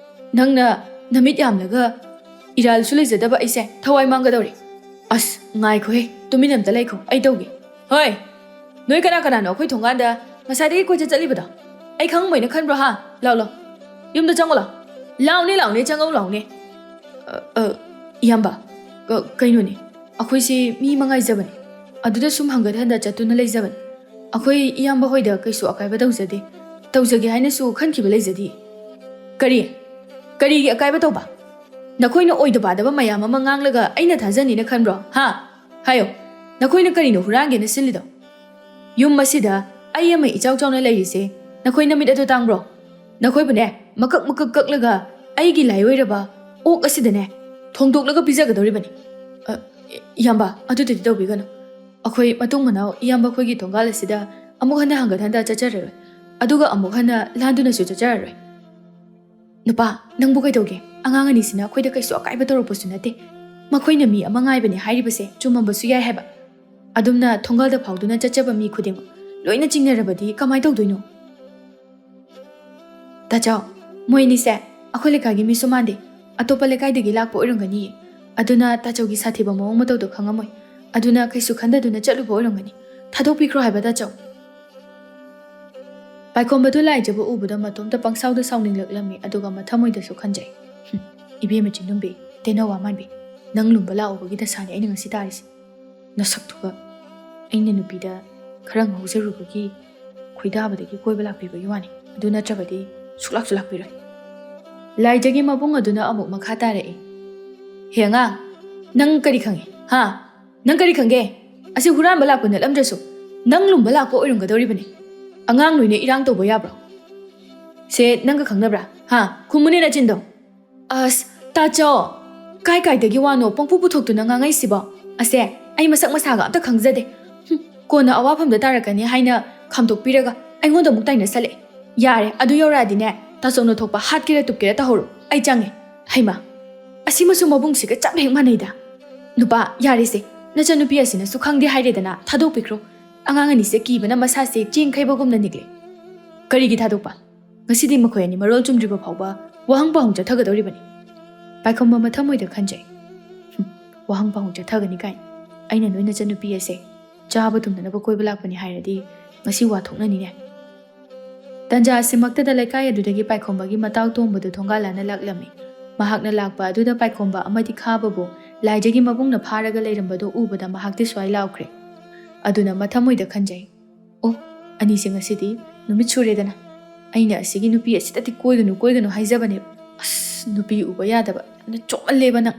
ꯅꯪꯅ ꯅꯃꯤꯠ ꯌꯥꯝꯂꯒ ꯏꯔꯥꯜꯁꯨ ꯂꯩꯖꯗꯕ ꯑꯩꯁꯦ ꯊꯋꯥꯏ ꯃꯥꯡꯒꯗꯧꯔꯦ꯫ ꯑꯁ, ꯉꯥꯏꯈꯣꯍꯦ, ꯇꯨꯃꯤꯟ ꯑꯝꯇ ꯂꯩꯈꯣ, ꯑꯩ ꯇꯧꯒꯦ꯫ ꯍꯣꯏ, ꯅꯣꯏ ꯀꯅꯥ ꯀꯅꯥꯅꯣ ꯑꯩꯈꯣꯏ ꯊꯣꯡꯒꯥꯟꯗ ꯉꯁꯥꯏꯗꯒꯤ ꯀꯣꯏꯆꯠ ꯆꯠꯂꯤꯕꯗꯣ ꯑꯩ ꯈꯪꯉꯝꯃꯣꯏꯅ ꯈꯟꯕ꯭ꯔꯣ, ꯍꯥ? ꯂꯥꯎ, ꯂꯥꯎ, ꯌꯨꯝꯗ ꯆꯪꯉꯣ, ꯂꯥꯎ꯫ ꯂꯥꯎꯅꯦ, ꯂꯥꯎꯅꯦ, ꯆꯪꯉꯧ, ꯂꯥꯎꯅꯦ꯫ ꯑ, ꯑ, ꯏꯌꯥꯝꯕ, ꯀ-, ꯀꯩꯅꯣꯅꯦ, ꯑꯩꯈꯣꯏꯁꯤ ꯃꯤ ꯑꯃ ꯉꯥꯏꯖꯕꯅꯦ꯫ ꯑꯗꯨꯗ ꯁꯨꯝ ꯍꯪꯒꯠ ꯍꯟꯗ ꯆꯠꯇꯨꯅ ꯂꯩꯖꯕꯅꯦ꯫ ꯑꯩꯈꯣꯏ ꯏꯌꯥꯝꯕ ꯍꯣꯏꯗ ꯀꯩꯁꯨ ꯑꯀꯥꯏꯕ ꯇꯧꯖꯗꯦ꯫ ꯇꯧꯖꯒꯦ ꯍꯥꯏꯅꯁꯨ ꯈꯟꯈꯤꯕ ꯂꯩꯖꯗꯦ꯫ ꯀꯔꯤ? ꯀꯔꯤꯒꯤ ꯑꯀꯥꯏꯕ ꯇꯧꯕ? ꯅꯈꯣꯏꯅ ꯑꯣꯏꯗ ꯄꯥꯗꯕ ꯃꯌꯥꯝ ꯑꯃ ꯉꯥꯡꯂꯒ ꯑꯩꯅ ꯊꯥꯖꯅꯤꯅ ꯈꯟꯕ꯭ꯔꯣ, ꯍꯥ? ꯍꯥꯏꯌꯣ, ꯅꯈꯣꯏꯅ ꯀꯔꯤꯅꯣ ꯍꯨꯔꯥꯟꯒꯦꯅ ꯁꯤꯜꯂꯤꯗꯣ? ꯌꯨꯝ ꯑꯁꯤꯗ ꯑꯩ ꯑꯃ ꯏꯆꯥꯎ ꯆꯥꯎꯅ ꯂꯩꯔꯤꯁꯦ ꯅꯈꯣꯏ ꯅꯃꯤꯠ ꯑꯗꯨ ꯇꯥꯡꯕ꯭ꯔꯣ? ꯅꯈꯣꯏꯕꯨꯅꯦ, ꯃꯀꯛ ꯃꯀꯛ ꯀꯛꯂꯒ ꯑꯩꯒꯤ ꯂꯥꯏꯑꯣꯏꯔꯕ ꯑꯣꯛ ꯑꯁꯤꯗꯅꯦ ꯊꯣꯡꯗꯣꯛꯂꯒ ꯄꯤꯖꯒꯗꯧꯔꯤꯕꯅꯤ꯫ ꯑ, ꯏꯌꯥꯝꯕ, ꯑꯗꯨꯗꯗꯤ ꯇꯧꯕꯤꯒꯅꯨ꯫ ꯑꯩꯈꯣꯏ ꯃꯇꯨꯡ ꯃꯅꯥꯎ ꯏꯌꯥꯝꯕ ꯑꯩꯈꯣꯏꯒꯤ ꯊꯣꯡꯒꯥꯜ ꯑꯁꯤꯗ ꯑꯃꯨꯛ ꯍꯟꯅ ꯍꯪꯒꯠ ꯍꯟꯗ ꯆꯠꯆꯔꯔꯣꯏ, ꯑꯗꯨꯒ ꯑꯃꯨꯛ ꯍꯟꯅ ꯂꯥꯟꯗꯨꯅꯁꯨ ꯆꯠꯆꯔꯔꯣꯏ꯫ ꯅꯨꯄꯥ, ꯅꯪꯕꯨ ꯀꯩꯗꯧꯒꯦ? ꯑꯉꯥꯡ ꯑꯅꯤꯁꯤꯅ ꯑꯩꯈꯣꯏꯗ ꯀꯩꯁꯨ ꯑꯀꯥꯏꯕ ꯇꯧꯔꯛꯄꯁꯨ ꯅꯠꯇꯦ꯫ ꯃꯈꯣꯏꯅ ꯃꯤ ꯑꯃ ꯉꯥꯏꯕꯅꯦ ꯍꯥꯏꯔꯤꯕꯁꯦ ꯆꯨꯝꯃꯝꯕꯁꯨ ꯌꯥꯏ ꯍꯥꯏꯕ꯫ ꯑꯗꯨꯝꯅ ꯊꯣꯡꯒꯥꯜꯗ ꯐꯥꯎꯗꯨꯅ ꯆꯠꯆꯕ ꯃꯤ ꯈꯨꯗꯤꯡꯃꯛ ꯂꯣꯏꯅ ꯆꯤꯡꯅꯔꯕꯗꯤ ꯀꯃꯥꯏ ꯇꯧꯗꯣꯏꯅꯣ? ꯇꯥꯆꯧ, ꯃꯣꯏ ꯑꯅꯤꯁꯦ ꯑꯩꯈꯣꯏ ꯂꯩꯀꯥꯏꯒꯤ ꯃꯤꯁꯨ ꯃꯥꯟꯗꯦ, ꯑꯇꯣꯞꯄ ꯂꯩꯀꯥꯏꯗꯒꯤ ꯂꯥꯛꯄ ꯑꯣꯏꯔꯝꯒꯅꯤꯌꯦ꯫ ꯑꯗꯨꯅ ꯇꯥꯆꯧꯒꯤ ꯁꯥꯊꯤꯕ ꯃꯑꯣꯡ ꯃꯇꯧꯗꯣ ꯈꯪꯉꯝꯃꯣꯏ꯫ ꯑꯗꯨꯅ ꯀꯩꯁꯨ ꯈꯟꯗꯗꯨꯅ ꯆꯠꯂꯨꯕ ꯑꯣꯏꯔꯝꯒꯅꯤ꯫ ꯊꯥꯗꯣꯛꯄꯤꯈ꯭ꯔꯣ ꯍꯥꯏꯕ, ꯇꯥꯆꯧ꯫ ꯄꯥꯏꯈꯣꯝꯕꯗꯨ ꯂꯥꯏꯖꯕ ꯎꯕꯗ ꯃꯇꯣꯝꯇ ꯄꯪꯁꯥꯎꯗ ꯁꯥꯎꯅꯤꯡꯂꯛꯂꯝꯃꯤ, ꯑꯗꯨꯒ ꯃꯊꯃꯣꯏꯗꯁꯨ ꯈꯟꯖꯩ, "ꯍꯨꯝ, ꯏꯕꯦꯝꯃ ꯆꯤꯡꯗꯨꯝꯕꯤ, ꯇꯦꯅꯋꯥ ꯃꯥꯟꯕꯤ, ꯅꯪ ꯂꯨꯝꯕ ꯂꯥꯛꯎꯕꯒꯤ ꯗꯁꯥꯅꯤ ꯑꯩꯅ ꯉꯁꯤ ꯇꯥꯔꯤꯁꯦ꯫ ꯅꯁꯛꯇꯨꯒ, ꯑꯩꯅ ꯅꯨꯄꯤꯗ ꯈꯔ ꯉꯥꯎꯖꯔꯨꯕꯒꯤ ꯈꯣꯏꯗꯥꯕꯗꯒꯤ ꯀꯣꯏꯕ ꯂꯥꯛꯄꯤꯕꯒꯤ ꯋꯥꯅꯤ, ꯑꯗꯨ ꯅꯠꯇ꯭ꯔꯕꯗꯤ ꯁꯨꯛꯂꯥꯛꯁꯨ ꯂꯥꯛꯄꯤꯔꯣꯏ꯫" ꯂꯥꯏꯖꯒꯤ ꯃꯕꯨꯡ ꯑꯗꯨꯅ ꯑꯃꯨꯛ ꯃꯈꯥ ꯇꯥꯔꯛꯏ, "ꯍꯦ ꯑꯉꯥꯡ, ꯅꯪ ꯀꯔꯤ ꯈꯪꯉꯤ, ꯍꯥ? ꯅꯪ ꯀꯔꯤ ꯈꯪꯒꯦ? ꯑꯁꯤ ꯍꯨꯔꯥꯟꯕ ꯂꯥꯛꯄ ꯅꯠꯂꯝꯗ꯭ꯔꯁꯨ ꯅꯪ ꯂꯨꯝꯕ ꯂꯥꯛꯄ ꯑꯣꯏꯔꯝꯒꯗꯧꯔꯤꯕꯅꯤ꯫ ꯑꯉꯥꯡ ꯅꯣꯏꯅ ꯏꯔꯥꯡ ꯇꯧꯕ ꯌꯥꯕ꯭ꯔꯣ? ꯁꯦ ꯅꯪꯒ ꯈꯪꯅꯕ꯭ꯔꯥ? ꯍꯥ? ꯈꯨꯝꯃꯨꯅꯦ ꯅꯆꯤꯟꯗꯣ꯫" "ꯑꯁ, ꯇꯥꯆꯧ, ꯀꯥꯏ ꯀꯥꯏꯗꯒꯤ ꯋꯥꯅꯣ ꯄꯪꯄꯨ ꯄꯨꯊꯣꯛꯇꯨꯅ ꯉꯥꯡꯉꯛꯏꯁꯤꯕꯣ? ꯑꯁꯦ, ꯑꯩ ꯃꯁꯛ ꯃꯁꯥꯒ ꯑꯝꯇ ꯈꯪꯖꯗꯦ꯫ ꯍꯨꯝ, ꯀꯣꯟꯅ ꯑꯋꯥꯐꯝꯗ ꯇꯥꯔꯛꯀꯅꯤ ꯍꯥꯏꯅ ꯈꯥꯝꯗꯣꯛꯄꯤꯔꯒ ꯑꯩꯉꯣꯟꯗ ꯑꯃꯨꯛ ꯇꯥꯏꯅꯁꯜꯂꯛꯑꯦ꯫ ꯌꯥꯔꯦ, ꯑꯗꯨ ꯌꯧꯔꯛꯑꯗꯤꯅꯦ, ꯇꯥꯆꯧꯅ ꯊꯣꯛꯄ ꯍꯥꯠꯀꯦꯔꯥ ꯇꯨꯞꯀꯦꯔꯥ ꯇꯧꯍꯧꯔꯣ꯫ ꯑꯩ ꯆꯪꯉꯦ꯫" ꯍꯩꯃꯥ, ꯑꯁꯤꯃꯁꯨ ꯃꯕꯨꯡꯁꯤꯒ ꯆꯞ ꯍꯦꯛ ꯃꯥꯟꯅꯩꯗ꯫ "ꯅꯨꯄꯥ, ꯌꯥꯔꯦꯁꯦ, ꯅꯆꯟꯅꯨꯄꯤ ꯑꯁꯤꯅꯁꯨ ꯈꯪꯗꯦ ꯍꯥꯏꯔꯦꯗꯅ, ꯊꯥꯗꯣꯛꯄꯤꯈ꯭ꯔꯣ꯫" ꯑꯉꯥꯡ ꯑꯅꯤꯁꯦ ꯀꯤꯕꯅ ꯃꯁꯥꯁꯦ ꯆꯦꯡ ꯈꯩꯕꯒꯨꯝꯅ ꯅꯤꯛꯂꯦ꯫ "ꯀꯔꯤꯒꯤ ꯊꯥꯗꯣꯛꯄ? ꯉꯁꯤꯗꯤ ꯃꯈꯣꯏ ꯑꯅꯤ ꯃꯔꯣꯜ ꯆꯨꯝꯗ꯭ꯔꯤꯕ ꯐꯥꯎꯕ ꯋꯥꯍꯪ ꯄꯥꯎꯍꯪ ꯆꯠꯊꯒꯗꯧꯔꯤꯕꯅꯤ꯫" ꯄꯥꯏꯈꯣꯝꯕ ꯃꯊꯃꯣꯏꯗ ꯈꯟꯖꯩ, "ꯍꯨꯝ, ꯋꯥꯍꯪ ꯄꯥꯎꯍꯪ ꯆꯠꯊꯒꯅꯤ ꯀꯥꯏꯅ꯫ ꯑꯩꯅ ꯅꯣꯏ ꯅꯆꯟꯅꯨꯄꯤ ꯑꯁꯦ ꯆꯥꯕ ꯇꯨꯝꯗꯅꯕ ꯀꯣꯏꯕ ꯂꯥꯛꯄꯅꯤ ꯍꯥꯏꯔꯗꯤ ꯉꯁꯤ ꯋꯥ ꯊꯣꯛꯅꯅꯤꯅꯦ꯫ ꯇꯟꯖꯥ ꯑꯁꯤꯃꯛꯇꯗ ꯂꯩꯀꯥꯏ ꯑꯗꯨꯗꯒꯤ ꯄꯥꯏꯈꯣꯝꯕꯒꯤ ꯃꯇꯥꯎ ꯇꯣꯝꯕꯗꯨ ꯊꯣꯡꯒꯥꯜ ꯂꯥꯟꯅ ꯂꯥꯛꯂꯝꯃꯤ꯫ ꯃꯍꯥꯛꯅ ꯂꯥꯛꯄ ꯑꯗꯨꯗ ꯄꯥꯏꯈꯣꯝꯕ ꯑꯃꯗꯤ ꯈꯥꯕꯕꯨ ꯂꯥꯏꯖꯒꯤ ꯃꯕꯨꯡꯅ ꯐꯥꯔꯒ ꯂꯩꯔꯝꯕꯗꯨ ꯎꯕꯗ ꯃꯍꯥꯛꯇꯤ ꯁ꯭ꯋꯥꯏ ꯂꯥꯎꯈ꯭ꯔꯦ꯫ ꯑꯗꯨꯅ ꯃꯊꯃꯣꯏꯗ ꯈꯟꯖꯩ, "ꯑꯣ, ꯑꯅꯤꯁꯦ ꯉꯁꯤꯗꯤ ꯅꯨꯃꯤꯠ ꯁꯨꯔꯦꯗꯅ꯫ ꯑꯩꯅ ꯑꯁꯤꯒꯤ ꯅꯨꯄꯤ ꯑꯁꯤꯗꯗꯤ ꯀꯣꯏꯒꯅꯨ, ꯀꯣꯏꯒꯅꯨ ꯍꯥꯏꯖꯕꯅꯦꯕ꯫ ꯑꯁ, ꯅꯨꯄꯤ ꯎꯕ ꯌꯥꯗꯕ, ꯌꯥꯝꯅ ꯆꯣꯞꯃꯜꯂꯦꯕ ꯅꯪ꯫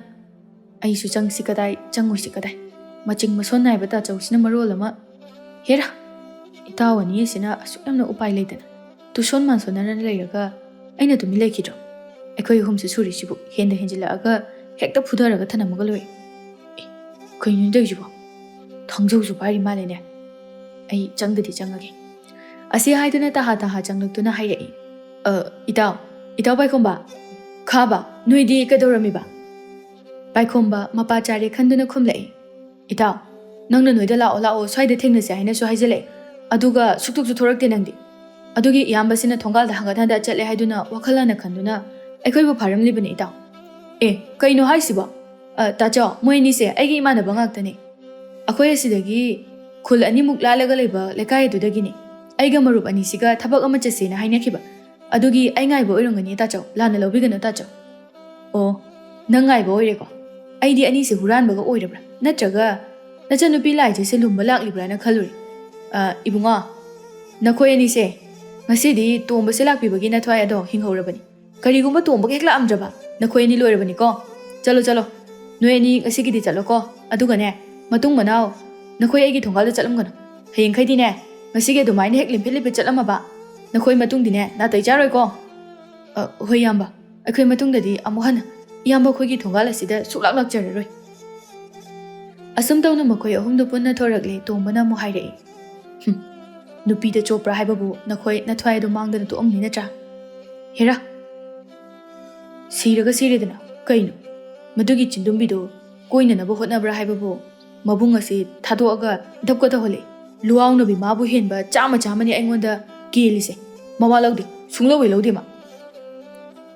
ꯑꯩꯁꯨ ꯆꯪꯁꯤ ꯀꯗꯥꯏ, ꯆꯪꯉꯣꯏꯁꯤ ꯀꯗꯥꯏ꯫ ꯃꯆꯤꯡ ꯃꯁꯣꯟ ꯅꯥꯏꯕ ꯇꯥꯆꯧꯁꯤꯅ ꯃꯔꯣꯜ ꯑꯃ꯫ ꯍꯦꯔꯥ, ꯏꯇꯥꯎ ꯑꯅꯤ ꯑꯁꯤꯅ ꯑꯁꯨꯛ ꯌꯥꯝꯅ ꯎꯄꯥꯏ ꯂꯩꯇꯅ ꯇꯨꯁꯣꯟ ꯃꯥꯟꯁꯣꯟꯅꯅ ꯂꯩꯔꯒ ꯑꯩꯅ ꯇꯨꯃꯤꯟ ꯂꯩꯈꯤꯗ꯭ꯔꯣ? ꯑꯩꯈꯣꯏ ꯑꯍꯨꯝꯁꯨ ꯁꯨꯔꯤꯁꯤꯕꯨ ꯍꯦꯟꯗ ꯍꯦꯟꯖꯤꯜꯂꯛꯑꯒ ꯍꯦꯛꯇ ꯐꯨꯊꯔꯒ ꯊꯅꯝꯃꯒ ꯂꯣꯏꯔꯦ꯫ ꯑꯦ, ꯀꯩꯅꯣ ꯇꯧꯔꯤꯁꯤꯕꯣ? ꯊꯥꯡꯖꯧꯁꯨ ꯄꯥꯏꯔꯤ ꯃꯥꯜꯂꯦꯅꯦ꯫ ꯑꯩ ꯆꯪꯗꯗꯤ ꯆꯪꯉꯒꯦ꯫" ꯑꯁꯤ ꯍꯥꯏꯗꯨꯅ ꯇꯍꯥ ꯇꯍꯥ ꯆꯪꯂꯛꯇꯨꯅ ꯍꯥꯏꯔꯛꯏ, "ꯑ, ꯏꯇꯥꯎ, ꯏꯇꯥꯎ ꯄꯥꯏꯈꯣꯝꯕ, ꯈꯥꯕ, ꯅꯣꯏꯗꯤ ꯀꯩꯗꯧꯔꯝꯃꯤꯕ?" ꯄꯥꯏꯈꯣꯝꯕ ꯃꯄꯥ ꯆꯥꯔꯦ ꯈꯟꯗꯨꯅ ꯈꯨꯝꯂꯛꯏ, "ꯏꯇꯥꯎ, ꯅꯪꯅ ꯅꯣꯏꯗ ꯂꯥꯛꯑꯣ, ꯂꯥꯛꯑꯣ, ꯁ꯭ꯋꯥꯏꯗ ꯊꯦꯡꯅꯁꯦ ꯍꯥꯏꯅꯁꯨ ꯍꯥꯏꯖꯜꯂꯛꯑꯦ꯫ ꯑꯗꯨꯒ ꯁꯨꯛꯊꯣꯛꯁꯨ ꯊꯣꯔꯛꯇꯦ ꯅꯪꯗꯤ꯫ ꯑꯗꯨꯒꯤ ꯏꯌꯥꯝꯕꯁꯤꯅ ꯊꯣꯡꯒꯥꯜꯗ ꯍꯪꯒꯠ ꯍꯟꯗ ꯆꯠꯂꯦ ꯍꯥꯏꯗꯨꯅ ꯋꯥꯈꯜ ꯂꯥꯟꯅ ꯈꯟꯗꯨꯅ ꯑꯩꯈꯣꯏꯕꯨ ꯐꯥꯔꯝꯂꯤꯕꯅꯤ ꯏꯇꯥꯎ꯫" "ꯑꯦ, ꯀꯩꯅꯣ ꯍꯥꯏꯁꯤꯕꯣ? ꯑ, ꯇꯥꯆꯧ, ꯃꯣꯏ ꯑꯅꯤꯁꯦ ꯑꯩꯒꯤ ꯏꯃꯥꯟꯅꯕ ꯉꯥꯛꯇꯅꯦ꯫ ꯑꯩꯈꯣꯏ ꯑꯁꯤꯗꯒꯤ ꯈꯨꯜ ꯑꯅꯤꯃꯨꯛ ꯂꯥꯜꯂꯒ ꯂꯩꯕ ꯂꯩꯀꯥꯏ ꯑꯗꯨꯗꯒꯤꯅꯦ꯫ ꯑꯩꯒ ꯃꯔꯨꯞ ꯑꯅꯤꯁꯤꯒ ꯊꯕꯛ ꯑꯃ ꯆꯠꯁꯦꯅ ꯍꯥꯏꯅꯈꯤꯕ꯫ ꯑꯗꯨꯒꯤ ꯑꯩ ꯉꯥꯏꯕ ꯑꯣꯏꯔꯝꯒꯅꯤ ꯇꯥꯆꯧ, ꯂꯥꯟꯅ ꯂꯧꯕꯤꯒꯅꯨ ꯇꯥꯆꯧ꯫" "ꯑꯣ, ꯅꯪ ꯉꯥꯏꯕ ꯑꯣꯏꯔꯦꯀꯣ? ꯑꯩꯗꯤ ꯑꯅꯤꯁꯦ ꯍꯨꯔꯥꯟꯕꯒ ꯑꯣꯏꯔꯕ꯭ꯔꯥ? ꯅꯠꯇ꯭ꯔꯒ ꯅꯆꯟꯅꯨꯄꯤ ꯂꯥꯏꯖꯁꯦ ꯂꯨꯝꯕ ꯂꯥꯛꯂꯤꯕ꯭ꯔꯥꯅ ꯈꯜꯂꯨꯔꯦ꯫ ꯑ, ꯏꯕꯨꯡꯉꯣ, ꯅꯈꯣꯏ ꯑꯅꯤꯁꯦ ꯉꯁꯤꯗꯤ ꯇꯣꯝꯕꯁꯦ ꯂꯥꯛꯄꯤꯕꯒꯤ ꯅꯊ꯭ꯋꯥꯏ ꯑꯗꯣ ꯍꯤꯡꯍꯧꯔꯕꯅꯤ꯫ ꯀꯔꯤꯒꯨꯝꯕ ꯇꯣꯝꯕꯒ ꯍꯦꯛ ꯂꯥꯛꯑꯝꯗ꯭ꯔꯕ, ꯅꯈꯣꯏ ꯑꯅꯤ ꯂꯣꯏꯔꯕꯅꯤꯀꯣ꯫ ꯆꯠꯂꯣ, ꯆꯠꯂꯣ, ꯅꯣꯏ ꯑꯅꯤ ꯉꯁꯤꯒꯤꯗꯤ ꯆꯠꯂꯣꯀꯣ꯫ ꯑꯗꯨꯒꯅꯦ, ꯃꯇꯨꯡ ꯃꯅꯥꯎ ꯅꯈꯣꯏ ꯑꯩꯒꯤ ꯊꯣꯡꯒꯥꯜꯗ ꯆꯠꯂꯝꯒꯅꯨ꯫ ꯍꯌꯦꯡꯈꯩꯗꯤꯅꯦ, ꯉꯁꯤꯒꯤ ꯑꯗꯨꯃꯥꯏꯅ ꯍꯦꯛ ꯂꯤꯝꯐꯤꯠ ꯂꯤꯝꯐꯤꯠ ꯆꯠꯂꯝꯃꯕ, ꯅꯈꯣꯏ ꯃꯇꯨꯡꯗꯤꯅꯦ ꯅꯥꯇꯩ ꯆꯥꯔꯣꯏꯀꯣ꯫" "ꯑ, ꯍꯣꯏ ꯏꯌꯥꯝꯕ, ꯑꯩꯈꯣꯏ ꯃꯇꯨꯡꯗꯗꯤ ꯑꯃꯨꯛ ꯍꯟꯅ ꯏꯌꯥꯝꯕ ꯑꯩꯈꯣꯏꯒꯤ ꯊꯣꯡꯒꯥꯜ ꯑꯁꯤꯗ ꯁꯨꯛꯂꯥꯛ ꯂꯥꯛꯆꯔꯔꯣꯏ꯫" ꯑꯁꯨꯝ ꯇꯧꯅ ꯃꯈꯣꯏ ꯑꯍꯨꯝꯗꯨ ꯄꯨꯟꯅ ꯊꯣꯔꯛꯂꯦ꯫ ꯇꯣꯝꯕꯅ ꯑꯃꯨꯛ ꯍꯥꯏꯔꯛꯏ, "ꯍꯨꯝ, ꯅꯨꯄꯤꯗ ꯆꯣꯞꯄ꯭ꯔꯥ ꯍꯥꯏꯕꯕꯨ ꯅꯈꯣꯏ ꯅꯊ꯭ꯋꯥꯏ ꯑꯗꯨ ꯃꯥꯡꯗꯅ ꯇꯣꯛꯑꯝꯅꯤ ꯅꯠꯇ꯭ꯔꯥ? ꯍꯦꯔꯥ, ꯁꯤꯔꯒ ꯁꯤꯔꯦꯗꯅ, ꯀꯩꯅꯣ? ꯃꯗꯨꯒꯤ ꯆꯤꯟꯗꯨꯝꯕꯤꯗꯣ ꯀꯣꯏꯅꯅꯕ ꯍꯣꯠꯅꯕ꯭ꯔꯥ ꯍꯥꯏꯕꯕꯨ ꯃꯕꯨꯡ ꯑꯁꯤ ꯊꯥꯗꯣꯛꯑꯒ ꯙꯞꯀ ꯇꯧꯍꯜꯂꯦ꯫ ꯂꯨꯋꯥꯎꯅꯕꯤ ꯃꯥꯕꯨ ꯍꯦꯟꯕ ꯆꯥꯝꯃ ꯆꯥꯝꯃꯅꯤ ꯑꯩꯉꯣꯟꯗ ꯀꯦꯜꯂꯤꯁꯦ꯫ ꯃꯋꯥ ꯂꯧꯗꯦ, ꯁꯨꯡꯂꯧ ꯍꯦꯛ ꯂꯧꯗꯦ ꯃꯥ꯫"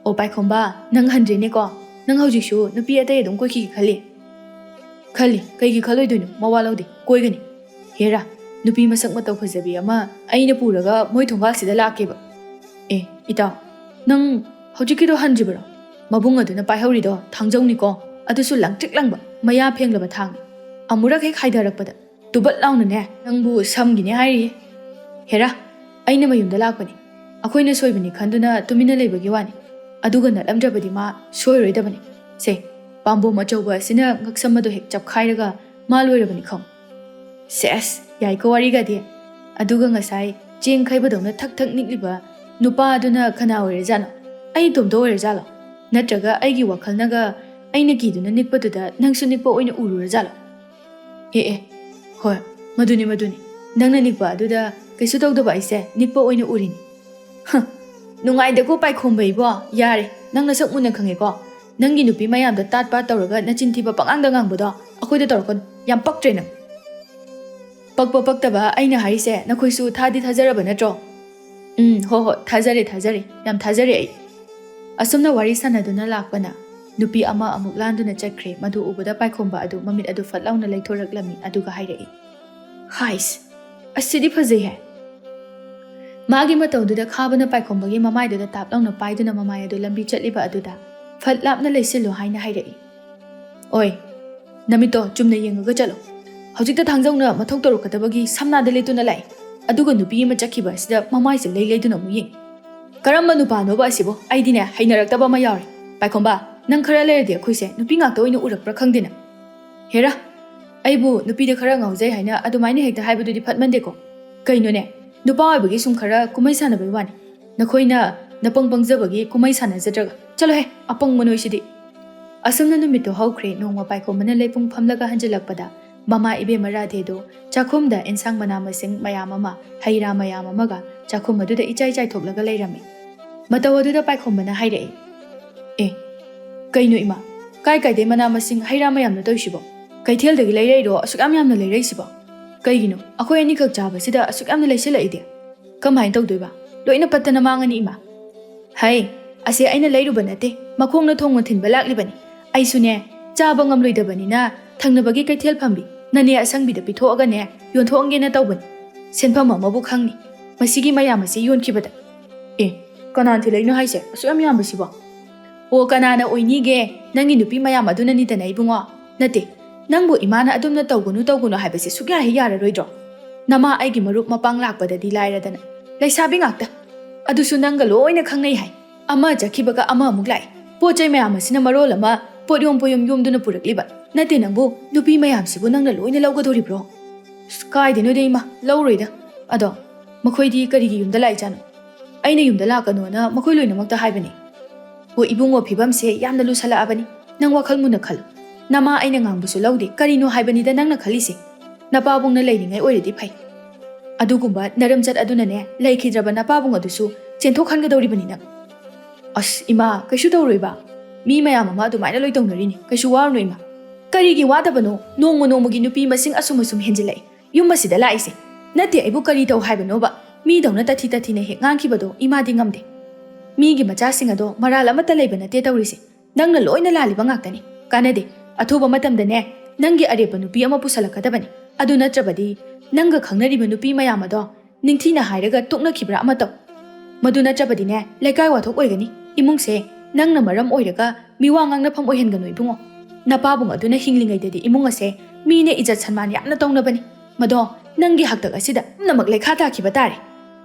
"ꯑꯣ ꯄꯥꯏꯈꯣꯝꯕ, ꯅꯪ ꯍꯟꯗ꯭ꯔꯦꯅꯦꯀꯣ꯫ ꯅꯪ ꯍꯧꯖꯤꯛꯁꯨ ꯅꯨꯄꯤ ꯑꯇꯩ ꯑꯗꯨꯝ ꯀꯣꯏꯈꯤꯒꯦ ꯈꯜꯂꯤ?" "ꯈꯜꯂꯤ, ꯀꯩꯒꯤ ꯈꯜꯂꯣꯏꯗꯣꯏꯅꯣ? ꯃꯋꯥ ꯂꯧꯗꯦ, ꯀꯣꯏꯒꯅꯤ꯫ ꯍꯦꯔꯥ, ꯅꯨꯄꯤ ꯃꯁꯛ ꯃꯇꯧ ꯐꯖꯕꯤ ꯑꯃ ꯑꯩꯅ ꯄꯨꯔꯒ ꯃꯣꯏ ꯊꯣꯡꯒꯥꯜꯁꯤꯗ ꯂꯥꯛꯀꯦꯕ꯫ ꯑꯦ, ꯏꯇꯥꯎ, ꯅꯪ ꯍꯧꯖꯤꯛꯀꯤꯗꯣ ꯍꯟꯗ꯭ꯔꯤꯕꯔꯣ? ꯃꯕꯨꯡ ꯑꯗꯨꯅ ꯄꯥꯏꯍꯧꯔꯤꯗꯣ ꯊꯥꯡꯖꯧꯅꯤꯀꯣ, ꯑꯗꯨꯁꯨ ꯂꯪꯇ꯭ꯔꯤꯛ ꯂꯪꯕ, ꯃꯌꯥ ꯐꯦꯡꯂꯕ ꯊꯥꯡꯅꯤ꯫ ꯑꯃꯨꯔꯛ ꯍꯦꯛ ꯍꯥꯏꯊꯔꯛꯄꯗ ꯇꯨꯕꯠ ꯂꯥꯎꯅꯅꯦ ꯅꯪꯕꯨ ꯁꯝꯒꯤꯅꯦ ꯍꯥꯏꯔꯤꯌꯦ꯫ ꯍꯦꯔꯥ, ꯑꯩꯅ ꯃꯌꯨꯝꯗ ꯂꯥꯛꯄꯅꯤ, ꯑꯩꯈꯣꯏꯅ ꯁꯣꯏꯕꯅꯤ ꯈꯟꯗꯨꯅ ꯇꯨꯃꯤꯟꯅ ꯂꯩꯕꯒꯤ ꯋꯥꯅꯤ꯫ ꯑꯗꯨꯒ ꯅꯠꯂꯝꯗ꯭ꯔꯕꯗꯤ ꯃꯥ ꯁꯣꯏꯔꯣꯏꯗꯕꯅꯤ꯫ ꯁꯦ, ꯄꯥꯝꯕꯣꯝ ꯑꯆꯧꯕ ꯑꯁꯤꯅ ꯉꯛꯁꯝ ꯑꯗꯨ ꯍꯦꯛ ꯆꯞꯈꯥꯏꯔꯒ ꯃꯥ ꯂꯣꯏꯔꯕꯅꯤ ꯈꯪ꯫ ꯁꯦꯁ, ꯌꯥꯏꯀꯣ ꯋꯥꯔꯤꯒꯗꯤ꯫ ꯑꯗꯨꯒ ꯉꯁꯥꯏ ꯆꯦꯡ ꯈꯩꯕꯗꯧꯅ ꯊꯛ ꯊꯛ ꯅꯤꯛꯂꯤꯕ ꯅꯨꯄꯥ ꯑꯗꯨꯅ ꯀꯅꯥ ꯑꯣꯏꯔꯖꯥꯠꯅꯣ? ꯑꯩ ꯏꯇꯣꯝꯇ ꯑꯣꯏꯔꯖꯥꯠꯂꯣ? ꯅꯠꯇ꯭ꯔꯒ ꯑꯩꯒꯤ ꯋꯥꯈꯜꯅꯒ ꯑꯩꯅ ꯀꯤꯗꯨꯅ ꯅꯤꯛꯄꯗꯨꯗ ꯅꯪꯁꯨ ꯅꯤꯛꯄ ꯑꯣꯏꯅ ꯎꯔꯨꯔꯖꯥꯠꯂꯣ? ꯑꯦ ꯑꯦ, ꯍꯣꯏ, ꯃꯗꯨꯅꯤ ꯃꯗꯨꯅꯤ, ꯅꯪꯅ ꯅꯤꯛꯄ ꯑꯗꯨꯗ ꯀꯩꯁꯨ ꯇꯧꯗꯕ ꯑꯩꯁꯦ ꯅꯤꯛꯄ ꯑꯣꯏꯅ ꯎꯔꯤꯅꯤ꯫ ꯍ, ꯅꯨꯡꯉꯥꯏꯗꯀꯣ ꯄꯥꯏꯈꯣꯝꯕ ꯏꯕꯣ, ꯌꯥꯔꯦ, ꯅꯪ ꯅꯁꯛ ꯃꯨꯟꯅ ꯈꯪꯉꯦꯀꯣ꯫ ꯅꯪꯒꯤ ꯅꯨꯄꯤ ꯃꯌꯥꯝꯗ ꯇꯥꯠ ꯄꯥꯠ ꯇꯧꯔꯒ ꯅꯆꯤꯟ ꯊꯤꯕ ꯄꯉꯥꯡꯗ ꯉꯥꯡꯕꯗꯣ ꯑꯩꯈꯣꯏꯗ ꯇꯧꯔꯛꯀꯅꯨ, ꯌꯥꯝ ꯄꯛꯇ꯭ꯔꯦ ꯅꯪ꯫ ꯄꯛꯄ ꯄꯛꯇꯕ ꯑꯩꯅ ꯍꯥꯏꯔꯤꯁꯦ ꯅꯈꯣꯏꯁꯨ ꯊꯥꯗꯤ ꯊꯥꯖꯔꯕ ꯅꯠꯇ꯭ꯔꯣ? ꯎꯝ, ꯍꯣ ꯍꯣ, ꯊꯥꯖꯔꯦ ꯊꯥꯖꯔꯦ, ꯌꯥꯝ ꯊꯥꯖꯔꯦ ꯑꯩ꯫ ꯑꯁꯨꯝꯅ ꯋꯥꯔꯤ ꯁꯥꯟꯅꯗꯨꯅ ꯂꯥꯛꯄꯅ ꯅꯨꯄꯤ ꯑꯃ ꯑꯃꯨꯛ ꯂꯥꯟꯗꯨꯅ ꯆꯠꯈ꯭ꯔꯦ꯫ ꯃꯗꯨ ꯎꯕꯗ ꯄꯥꯏꯈꯣꯝꯕ ꯑꯗꯨ ꯃꯃꯤꯠ ꯑꯗꯨ ꯐꯠ ꯂꯥꯎꯅ ꯂꯩꯊꯣꯔꯛꯂꯝꯃꯤ, ꯑꯗꯨꯒ ꯍꯥꯏꯔꯛꯏ, "ꯍꯥꯏꯁ, ꯑꯁꯤꯗꯤ ꯐꯖꯩꯍꯦ!" ꯃꯥꯒꯤ ꯃꯇꯧꯗꯨꯗ ꯈꯥꯕꯅ ꯄꯥꯏꯈꯣꯝꯕꯒꯤ ꯃꯃꯥꯏꯗꯨꯗ ꯇꯥꯞ ꯂꯥꯎꯅ ꯄꯥꯏꯗꯨꯅ ꯃꯃꯥꯏ ꯑꯗꯨ ꯂꯝꯕꯤ ꯆꯠꯂꯤꯕ ꯑꯗꯨꯗ, "ꯐꯠ ꯂꯥꯞꯅ ꯂꯩꯁꯤꯜꯂꯨ" ꯍꯥꯏꯅ ꯍꯥꯏꯔꯛꯏ꯫ "ꯑꯣꯏ, ꯅꯃꯤꯠꯇꯣ ꯆꯨꯝꯅ ꯌꯦꯡꯉꯒ ꯆꯠꯂꯣ꯫ ꯍꯧꯖꯤꯛꯇ ꯊꯥꯡꯖꯧꯅ ꯃꯊꯧ ꯇꯧꯔꯛꯀꯗꯕꯒꯤ ꯁꯝꯅꯥꯗ ꯂꯦꯞꯇꯨꯅ ꯂꯥꯛꯏ, ꯑꯗꯨꯒ ꯅꯨꯄꯤ ꯑꯃ ꯆꯠꯈꯤꯕ ꯑꯁꯤꯗ ꯃꯃꯥꯏꯁꯦ ꯂꯩ ꯂꯩꯗꯨꯅ ꯑꯃꯨꯛ ꯌꯦꯡꯉꯤ꯫ ꯀꯔꯝꯕ ꯅꯨꯄꯥꯅꯣꯕ ꯑꯁꯤꯕꯣ? ꯑꯩꯗꯤꯅꯦ, ꯍꯩꯅꯔꯛꯇꯕ ꯑꯃ ꯌꯥꯎꯔꯦ꯫ ꯄꯥꯏꯈꯣꯝꯕ, ꯅꯪ ꯈꯔ ꯂꯩꯔꯗꯤ ꯑꯩꯈꯣꯏꯁꯦ ꯅꯨꯄꯤ ꯉꯥꯛꯇ ꯑꯣꯏꯅ ꯎꯔꯛꯄ꯭ꯔꯥ ꯈꯪꯗꯦꯅ꯫ ꯍꯦꯔꯥ, ꯑꯩꯕꯨ ꯅꯨꯄꯤꯗ ꯈꯔ ꯉꯥꯎꯖꯩ ꯍꯥꯏꯅ ꯑꯗꯨꯃꯥꯏꯅ ꯍꯦꯛꯇ ꯍꯥꯏꯕꯗꯨꯗꯤ ꯐꯠꯃꯟꯗꯦꯀꯣ꯫ ꯀꯩꯅꯣꯅꯦ, ꯅꯨꯄꯥ ꯑꯣꯏꯕꯒꯤ ꯁꯨꯝ ꯈꯔ ꯀꯨꯝꯍꯩ ꯁꯥꯟꯅꯕꯩ ꯋꯥꯅꯤ꯫ ꯅꯈꯣꯏꯅ ꯅꯄꯪ ꯄꯪꯖꯕꯒꯤ ꯀꯨꯝꯍꯩ ꯁꯥꯟꯅꯖꯗ꯭ꯔꯒ꯫ ꯆꯠꯂꯣꯍꯦ, ꯑꯄꯪꯕ ꯅꯣꯏꯁꯤꯗꯤ!" ꯑꯁꯨꯝꯅ ꯅꯨꯃꯤꯠꯇꯨ ꯍꯧꯈ꯭ꯔꯦ꯫ ꯅꯣꯡꯃ ꯄꯥꯏꯈꯣꯝꯕꯅ ꯂꯩꯄꯨꯡ ꯐꯝꯂꯒ ꯍꯟꯖꯤꯜꯂꯛꯄꯗ, ꯃꯃꯥ ꯏꯕꯦꯝꯃ ꯔꯥꯙꯦꯗꯨ ꯆꯥꯛꯈꯨꯝꯗ ꯑꯦꯟꯁꯥꯡ ꯃꯅꯥ ꯃꯁꯤꯡ ꯃꯌꯥꯝ ꯑꯃ, ꯍꯩ ꯔꯥ ꯃꯌꯥꯝ ꯑꯃꯒ ꯆꯥꯛꯈꯨꯝ ꯑꯗꯨꯗ ꯏꯆꯥꯏ ꯆꯥꯏꯊꯣꯛꯂꯒ ꯂꯩꯔꯝꯃꯤ꯫ ꯃꯇꯧ ꯑꯗꯨꯗ ꯄꯥꯏꯈꯣꯝꯕꯅ ꯍꯥꯏꯔꯛꯏ, "ꯑꯦ, ꯀꯩꯅꯣ ꯏꯃꯥ? ꯀꯥꯏ ꯀꯥꯏꯗꯩ ꯃꯅꯥ ꯃꯁꯤꯡ, ꯍꯩ ꯔꯥ ꯃꯌꯥꯝꯅ ꯇꯧꯔꯤꯁꯤꯕꯣ? ꯀꯩꯊꯦꯜꯗꯒꯤ ꯂꯩꯔꯛꯏꯔꯣ ꯑꯁꯨꯛ ꯌꯥꯝ ꯌꯥꯝꯅ ꯂꯩꯔꯛꯏꯁꯤꯕꯣ? ꯀꯩꯒꯤꯅꯣ ꯑꯩꯈꯣꯏ ꯑꯅꯤꯈꯛ ꯆꯥꯕꯁꯤꯗ ꯑꯁꯨꯛ ꯌꯥꯝꯅ ꯂꯩꯁꯤꯜꯂꯛꯏꯗꯤ? ꯀꯃꯥꯏꯅ ꯇꯧꯗꯣꯏꯕ? ꯂꯣꯏꯅ ꯄꯠꯇꯅ ꯃꯥꯡꯉꯅꯤ ꯏꯃꯥ!" "ꯍꯩ, ꯑꯁꯤ ꯑꯩꯅ ꯂꯩꯔꯨꯕ ꯅꯠꯇꯦ, ꯃꯈꯣꯡꯅ ꯊꯣꯡꯅ ꯊꯤꯟꯕ ꯂꯥꯛꯂꯤꯕꯅꯤ꯫ ꯑꯩꯁꯨꯅꯦ, ꯆꯥꯕ ꯉꯝꯂꯣꯏꯗꯕꯅꯤꯅ ꯊꯪꯅꯕꯒꯤ ꯀꯩꯊꯦꯜ ꯐꯝꯕꯤ ꯅꯅꯦ ꯑꯁꯪꯕꯤꯗ ꯄꯤꯊꯣꯛꯑꯒꯅꯦ, ꯌꯣꯟꯊꯣꯛꯍꯟꯒꯦꯅ ꯇꯧꯕꯅꯤ꯫ ꯁꯦꯟꯐꯝ ꯑꯃꯕꯨ ꯈꯪꯅꯤ, ꯃꯁꯤꯒꯤ ꯃꯌꯥꯝ ꯑꯁꯤ ꯌꯣꯟꯈꯤꯕꯗ꯫ ꯑꯦ, ꯀꯅꯥꯅ ꯊꯤꯜꯂꯛꯏꯅꯣ ꯍꯥꯏꯁꯦ? ꯑꯁꯨꯛ ꯌꯥꯝ ꯌꯥꯝꯕꯁꯤꯕꯣ? ꯑꯣ, ꯀꯅꯥꯅ ꯑꯣꯏꯅꯤꯒꯦ? ꯅꯪꯒꯤ ꯅꯨꯄꯤ ꯃꯌꯥꯝ ꯑꯗꯨꯅꯅꯤꯗꯅ, ꯏꯕꯨꯡꯉꯣ꯫ ꯅꯠꯇꯦ, ꯅꯪꯕꯨ ꯏꯃꯥꯅ ꯑꯗꯨꯝꯅ ꯇꯧꯒꯅꯨ ꯇꯧꯒꯅꯨ ꯍꯥꯏꯕꯁꯦ ꯁꯨꯛꯌꯥ ꯍꯦꯛ ꯌꯥꯔꯔꯣꯏꯗ꯭ꯔꯣ? ꯅꯃꯥ ꯑꯩꯒꯤ ꯃꯔꯨꯞ ꯃꯄꯥꯡ ꯂꯥꯛꯄꯗꯗꯤ ꯂꯥꯏꯔꯗꯅ, ꯂꯩꯁꯥꯕꯤ ꯉꯥꯛꯇ꯫ ꯑꯗꯨꯁꯨ ꯅꯪꯒ ꯂꯣꯏꯅ ꯈꯪꯅꯩ ꯍꯥꯏ꯫ ꯑꯃ ꯆꯠꯈꯤꯕꯒ ꯑꯃ ꯑꯃꯨꯛ ꯂꯥꯛꯏ꯫ ꯄꯣꯠ ꯆꯩ ꯃꯌꯥꯝ ꯑꯁꯤꯅ ꯃꯔꯣꯜ ꯑꯃ ꯄꯣꯠ ꯌꯣꯝ ꯄꯣꯠꯌꯣꯝ ꯌꯣꯝꯗꯨꯅ ꯄꯨꯔꯛꯂꯤꯕ꯫ ꯅꯠꯇꯦ, ꯅꯪꯕꯨ ꯅꯨꯄꯤ ꯃꯌꯥꯝꯁꯤꯕꯨ ꯅꯪꯅ ꯂꯣꯏꯅ ꯂꯧꯒꯗꯧꯔꯤꯕ꯭ꯔꯣ? ꯑꯁ, ꯀꯥꯏꯗꯩꯅꯣꯗ ꯏꯃꯥ, ꯂꯧꯔꯣꯏꯗ꯫ ꯑꯗꯣ ꯃꯈꯣꯏꯗꯤ ꯀꯔꯤꯒꯤ ꯌꯨꯝꯗ ꯂꯥꯛꯏꯖꯥꯠꯅꯣ? ꯑꯩꯅ ꯌꯨꯝꯗ ꯂꯥꯛꯀꯅꯣꯅ ꯃꯈꯣꯏ ꯂꯣꯏꯅꯃꯛꯇ ꯍꯥꯏꯕꯅꯤ꯫ ꯑꯣ ꯏꯕꯨꯡꯉꯣ, ꯐꯤꯕꯝꯁꯦ ꯌꯥꯝꯅ ꯂꯨꯁꯜꯂꯛꯑꯕꯅꯤ꯫ ꯅꯪ ꯋꯥꯈꯜ ꯃꯨꯟꯅ ꯈꯜꯂꯨ꯫ ꯅꯃꯥ ꯑꯩꯅ ꯉꯥꯡꯕꯁꯨ ꯂꯧꯗꯦ꯫ ꯀꯔꯤꯅꯣ ꯍꯥꯏꯕꯅꯤꯗ ꯅꯪꯅ ꯈꯜꯂꯤꯁꯦ? ꯅꯄꯥꯕꯨꯡꯅ ꯂꯩꯔꯤꯉꯩ ꯑꯣꯏꯔꯗꯤ ꯐꯩ꯫ ꯑꯗꯨꯒꯨꯝꯕ ꯅꯔꯝꯆꯠ ꯑꯗꯨꯅꯅꯦ, ꯂꯩꯈꯤꯗ꯭ꯔꯕ ꯅꯄꯥꯕꯨꯡ ꯑꯗꯨꯁꯨ ꯆꯦꯟꯊꯣꯛꯍꯟꯒꯗꯧꯔꯤꯕꯅꯤ ꯅꯪ꯫ ꯑꯁ ꯏꯃꯥ, ꯀꯩꯁꯨ ꯇꯧꯔꯣꯏꯕ꯫ ꯃꯤ ꯃꯌꯥꯝ ꯑꯃ ꯑꯗꯨꯃꯥꯏꯅ ꯂꯣꯏ ꯇꯧꯅꯔꯤꯅꯤ꯫ ꯀꯩꯁꯨ ꯋꯥꯔꯨꯅꯨ ꯏꯃꯥ꯫ ꯀꯔꯤꯒꯤ ꯋꯥꯗꯕꯅꯣ? ꯅꯣꯡꯃ ꯅꯣꯡꯃꯒꯤ ꯅꯨꯄꯤ ꯃꯁꯤꯡ ꯑꯁꯨꯝ ꯑꯁꯨꯝ ꯍꯦꯟꯖꯤꯜꯂꯛꯏ ꯌꯨꯝ ꯑꯁꯤꯗ ꯂꯥꯛꯏꯁꯦ꯫ ꯅꯠꯇꯦ, ꯑꯩꯕꯨ ꯀꯔꯤ ꯇꯧ ꯍꯥꯏꯕꯅꯣꯕ? ꯃꯤꯗꯧꯅ ꯇꯥꯊꯤ ꯇꯥꯊꯤꯅ ꯍꯦꯛ ꯉꯥꯡꯈꯤꯕꯗꯣ ꯏꯃꯥꯗꯤ ꯉꯝꯗꯦ꯫ ꯃꯤꯒꯤ ꯃꯆꯥꯁꯤꯡ ꯑꯗꯣ ꯃꯔꯥꯜ ꯑꯃꯠꯇ ꯂꯩꯕ ꯅꯠꯇꯦ ꯇꯧꯔꯤꯁꯦ꯫ ꯅꯪꯅ ꯂꯣꯏꯅ ꯂꯥꯜꯂꯤꯕ ꯉꯥꯛꯇꯅꯤ꯫ ꯀꯥꯟꯅꯗꯦ꯫ ꯑꯊꯨꯕ ꯃꯇꯝꯗꯅꯦ, ꯅꯪꯒꯤ ꯑꯔꯦꯞꯄ ꯅꯨꯄꯤ ꯑꯃ ꯄꯨꯁꯜꯂꯛꯀꯗꯕꯅꯤ꯫ ꯑꯗꯨ ꯅꯠꯇ꯭ꯔꯕꯗꯤ ꯅꯪꯒ ꯈꯪꯅꯔꯤꯕ ꯅꯨꯄꯤ ꯃꯌꯥꯝ ꯑꯗꯣ ꯅꯤꯡꯊꯤꯅ ꯍꯥꯏꯔꯒ ꯇꯣꯛꯅꯈꯤꯕ꯭ꯔꯥ ꯑꯃ ꯇꯧ꯫ ꯃꯗꯨ ꯅꯠꯇ꯭ꯔꯕꯗꯤꯅꯦ, ꯂꯩꯀꯥꯏ ꯋꯥꯊꯣꯛ ꯑꯣꯏꯒꯅꯤ꯫ ꯏꯃꯨꯡꯁꯦ ꯅꯪꯅ ꯃꯔꯝ ꯑꯣꯏꯔꯒ ꯃꯤꯋꯥ ꯉꯥꯡꯅꯐꯝ ꯑꯣꯏꯍꯟꯒꯅꯨ ꯏꯕꯨꯡꯉꯣ꯫ ꯅꯄꯥꯕꯨꯡ ꯑꯗꯨꯅ ꯍꯤꯡꯂꯤꯉꯩꯗꯗꯤ ꯏꯃꯨꯡ ꯑꯁꯦ ꯃꯤꯅ ꯏꯖꯠ ꯁꯟꯃꯥꯟ ꯌꯥꯝꯅ ꯇꯧꯅꯕꯅꯤ꯫ ꯃꯗꯣ ꯅꯪꯒꯤ ꯍꯥꯛꯇꯛ ꯑꯁꯤꯗ ꯄꯨꯝꯅꯃꯛ ꯂꯩꯈꯥ ꯇꯥꯈꯤꯕ ꯇꯥꯔꯦ꯫